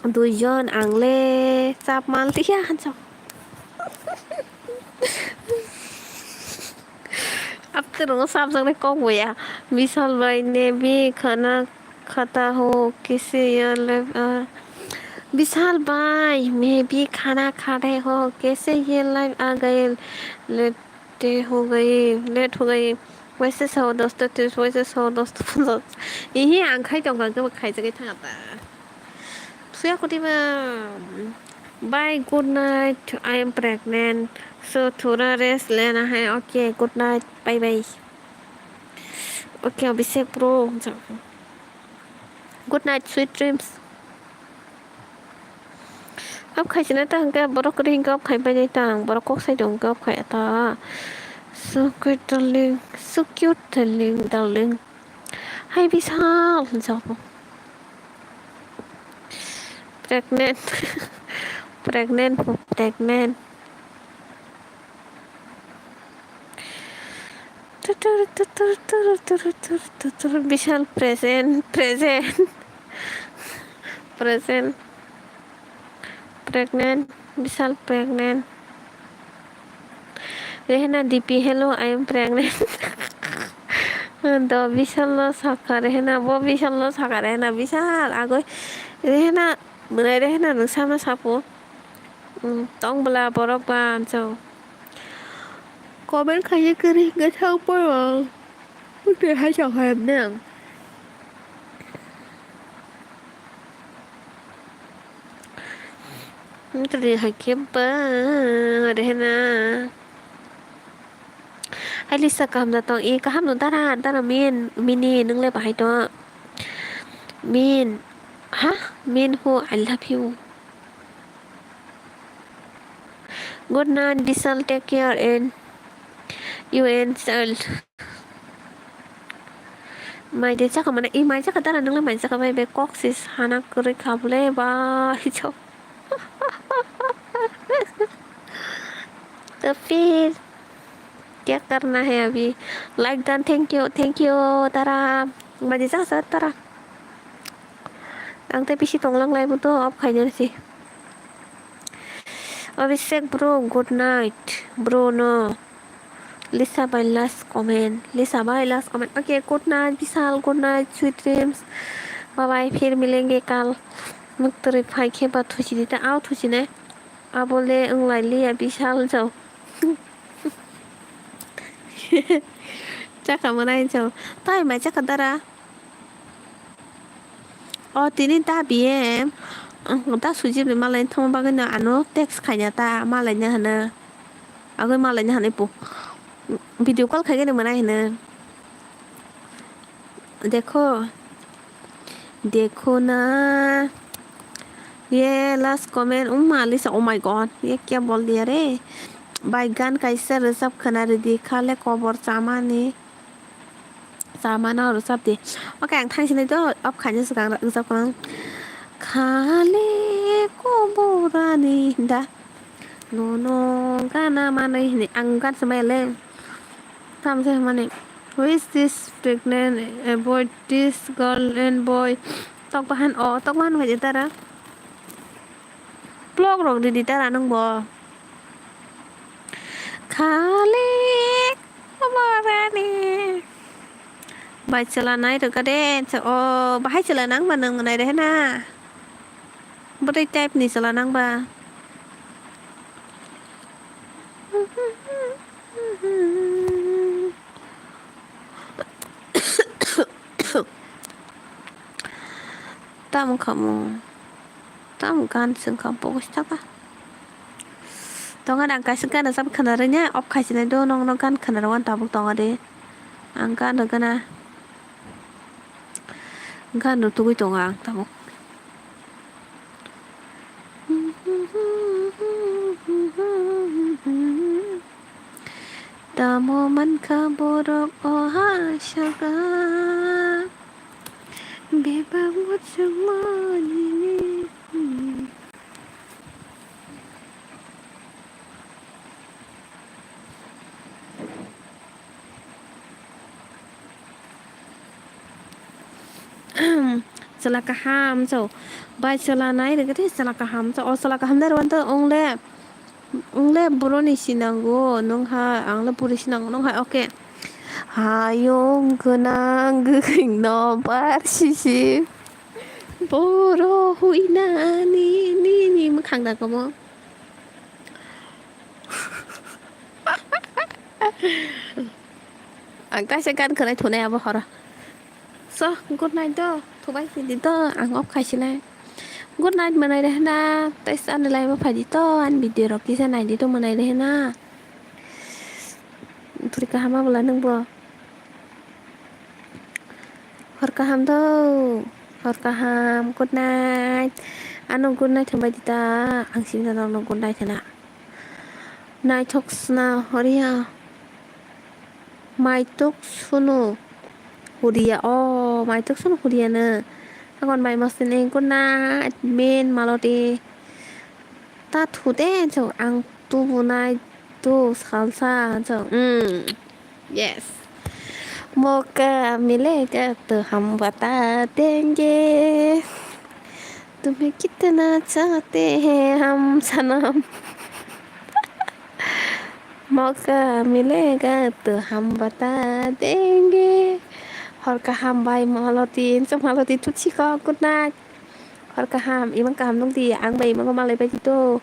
Duijon ang le chap mal tiya hanchok. Apte rong sap jang le kok boya. Bishal bai ne bi khana khata ho kese ya le, ah, Bishal bai, मैं भी खाना खा रहे हो, कैसे ये लाइव आ गए? लेट हो गई, लेट हो गई। वैसे सौ दोस्तों तीस, वैसे सौ दोस्तों पचास। Ihi ang khai tong kha, kebo khai jagwi thang ta. Thuya kuti ba. Bye, good night. I am pregnant. So थोड़ा rest लेना है. Okay, good night. Bye bye. Okay, Abhishek bro. Good night, sweet dreams. Off khai sina ta hwnkhe borok kwrwi hwnkhe off khai painai ta ang, borok kok sai tong hwnkhe off khai ta. So cute darling, so cute darling, darling. Hi Bishal, hinjak bo. Pregnant. Pregnant, pregnant. Tutur, tutur, tutur, tutur, tutur, tutur. Bishal present, present. Present. Pregnant. Bishal pregnant. Rehna D P, hello, I am pregnant. Do Bishal no sakha Rehna, bo Bishal no sakha Rehna, Bishal agoi Rehna, mwnai Rehna nwng samno sapo. Hmm, tong bwla borok ba answ. Comment khaina kwrwi hwnkhe thang phano. Bwtwi hai sa kha emne ang. Bwtwi hai khe ba Rehna. Hai Lisa kaham da tong? E kaham no dara, dara Min, Mini, nwng le bahai tong? Min, ha? Min who? I love you. Good night, Bishal, take care and you and child. Mai de chakha mane, e mai chakha dara, nwng le mai chakha bai be kok sis hana kwrwi kha bole ba hichok. To phir kya karna hai abhi? Like done, thank you, thank you, tara. Baji sa sa tara. Ang tei pisi tonglang lai bo to off khaina si. Abhishek bro, good night, bro no. Lisa bai last comment. Lisa bai last comment. Okay, good night, Bishal, good night, sweet dreams. Bye bye, phir milenge kal. Muktwrwi phai khe ba thuchi di ta, au thuchi nai. Abo le wng lai liya Bishal jao. Chakha mwnai jao. Tai mai chakha dara. O tini ta B M, ta sujib ni malai thangma bagwi no ano text khaina ta malai na hwno. Agwi malai na hwnwi po. Video call khaigani mwnai hwno. Dekho. Dekho na. Ye last comment. Umma Lisa, oh my God. Ye kya bol diya re? Bai gan kaisa rwchap khwna rwdi khale kobor chamani. Chamano rwchap di. Okay, ang thang sinai do, off khaina swkang rwchap kang. Khale koborani da. Nono gana manwi hini ang gan swmaya le. Tamo se mani. Who is this pregnant? Avoid this girl and boy. Tok bahan o, tok bahan bai dara. Blog rok ridi tara nwng bo. Khali koborani. Bai chwla nai rwkha de, o bahai chwla nang ba nwng nai rwkha na. Bwtwi type ni chwla nang ba. Tamo khamu. Tamo gan song kha bogus taka. Tonga dang kaisa gana sab khana rwnya, off khaisina do nong no gan khana rwna tabuk tonga de. Ang gan rwgana. Gan rw tugui tongo ang tabuk. Tamo mankha borok o ha saka. Bebak muchungmani. Chwla kaham chw. Bai chwla nai rwgwi tei chwla kaham chw. O chwla kaham nai rwmani to wng le, wng le boroni sinango nung hai, ang le buri sinango nung hai. Okay. Hayung gwnang gwkhwino bar sisi. Boro huinani nini mwkhang da komo. Ang kaisa gan khwnai thunai abo horo. So, good night do. Thubai sidi do. Ang off khaisinai. Good night manai rehna. Tai sani lai ma phaidi to. An video rok kisa naidi to manai rehna. Puri kaham abola nungbo. Hor kaham do. Hor kaham. Good night. Ano good night thangbai dita. Ang sini no good night hena. Naithok sna horiya. Maitok sunu huriya. O maitok sunu huriya no. Hakon bai masini good night. Min maloti. Ta thu de chw ang tubunai tu salsa chw. Mm. Yes. Moka milega to hum bata denge. Tumhe kitna chahte hain hum sanam. Moka milega to hum bata denge. Hor kaham bai maloti, so maloti tu chiko, good night. Hor kaham, imang kaham nung di, ang bai imang malai bai di to.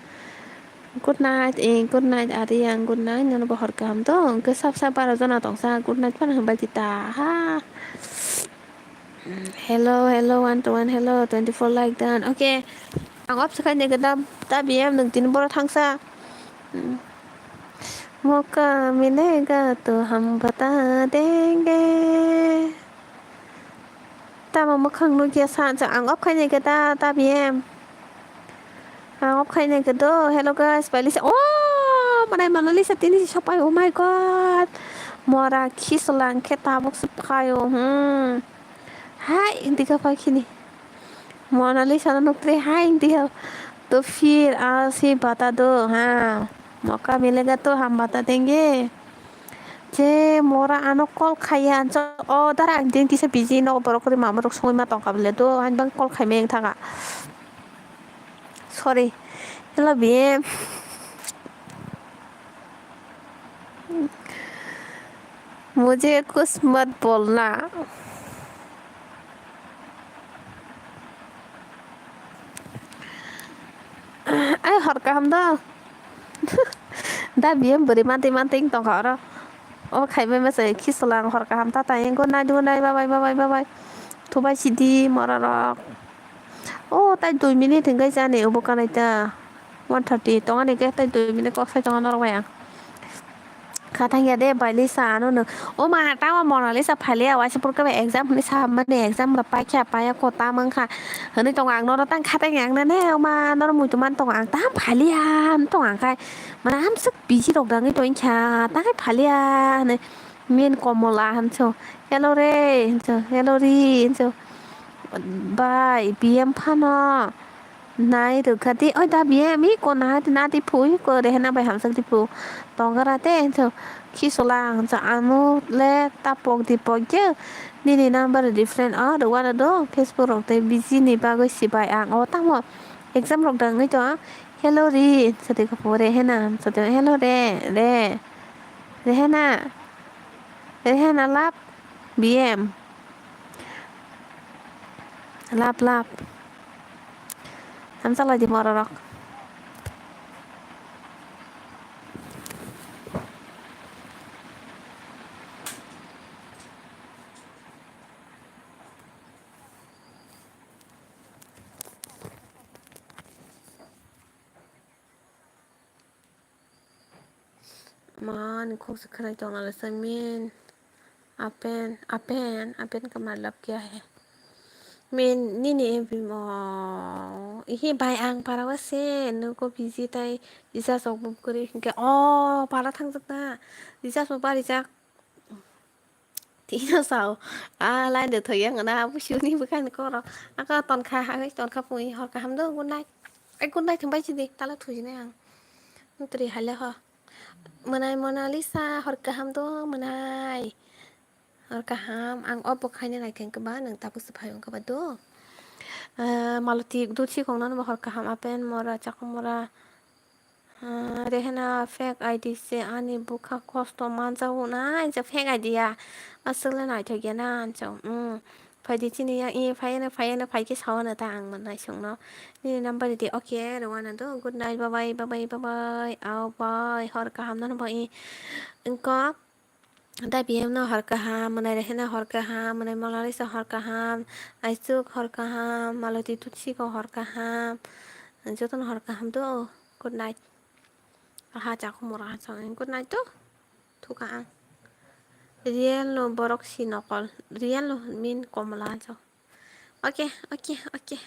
Good night, eh, good night, Ariyang, good night, nono bo hor kaham to, hwnkhe sab sab baro jona tongsa, good night phano hwnbai di ta, ha. Hello, hello, one to one, hello, twenty four like done, okay. Ang off swkhaini khe da, da B M nwng tini boro thangsa. Hmm. Moka milega to hum bata denge. Tamo mwkhang nukya sa, ang off khainai khe ta, ta B M. Ang off khainai khe do. Hello guys, Pailisa. Oh, manai Monalisa tini si sopai. Oh my God. Mora khisolang khe tabuk se phaio. Hmm. Hai, dikha phai khini. Monalisa no nukre hai, dikha. To phir, ah, si bata do, ha. Moka milega to hum bata denge. Je mora ano call khaiya, o dara ang din kisa busy, nogo borok kwrwi mama rok songwi ma tongkha bwle do, ang bang call khaimai wng thaka. Sorry. Hello, B M. Mujhe kuch mat bolna. Ai, hor kaham da. Da B M bwrwi mantwi mantwi wng tongkha oro. O khaimai masa khisolang hor kaham ta tai. Good night, good night, bye bye, bye bye, bye bye. Thubai sidi mora rok. O tai dui minute hwnkhe jani obo kanai ta. One thirty tongani khe tai dui minute kok sai tongo norok bai ang. Kha thangya de, Bailisa ano no. O ma, tamo Monalisa phailiya, waisa purkhe bai exam hwnwi sa hammani, exam rok paikha, paiya kho, ta mankha. Hwnwi tongo ang norok tang kha thangya ang nane, o ma, norok muitu man tongo ang, tamo phailiya, hwnwi tongo ang khai. Mane amswk busy rok dangwi tongkha, ta khai phailiya, hwnwi. Min Komola hwnso, hello re, hwnso, hello ri, hwnso. Bai, B M phano. Nai rwkha di, oi da B M, i ko nahati nati phui ko rehena bai hamswk di phu. Tongra te, so, khisola ang sa anu le tapok dipok je. Nini number different o, rwano do, Facebook rok tei busy ni bagwi sibai ang. O tamo, exam rok dangwi to, hello ri, sadi ko pore hena, sadi hello re, re. Rehena, rehena lap, B M. Lap, lap. Hamsa lai di mora rok. Mani khoksa khwnai tong ala samin. Apen, apen, apen ka matlab kya hai? Min nini bimo. Ihi bai ang para o se nuko busy tai recharge rok bo kwrwi hinkhe o para thangjak na recharge bo barijak. Tino sao a line de thoyang na busu ni bwkhani koro aka tonkha hai tonkha pui hor kaham do good night. Ai good night himbai chidi tala thujinai ang. Nutri hale ho. Mwnai Monalisa hor kaham do mwnai. Hor kaham ang off bo khaina nai khe ba nwng tabuk se phai wngkha ba do. Ah, Maloti dutsi kong nano hor kaham apen mora chakmora. Ah, Rehena fake I D se ani bwkha kosto manjago na ansa fake I D ya. Aswk le naithok ya na ansa. Mm. Phaidi chini ya i phai na phai na phai khe sawana ta ang mwnai songno. Nini number di okay rwana do. Good night bye bye bye bye bye bye. Au bye hor kaham nano bye. Engko. Da B M no hor kaham, mwnai Rehena hor kaham, mwnai Monalisa hor kaham, Aisuk hor kaham, Maloti Tutsiko hor kaham, jotono hor kaham do. Good night. Aha, chakhu mora ha chang. Good night do. Thuka ang. Real no borok si nokol. Real no min komla ha chang. Okay, okay, okay.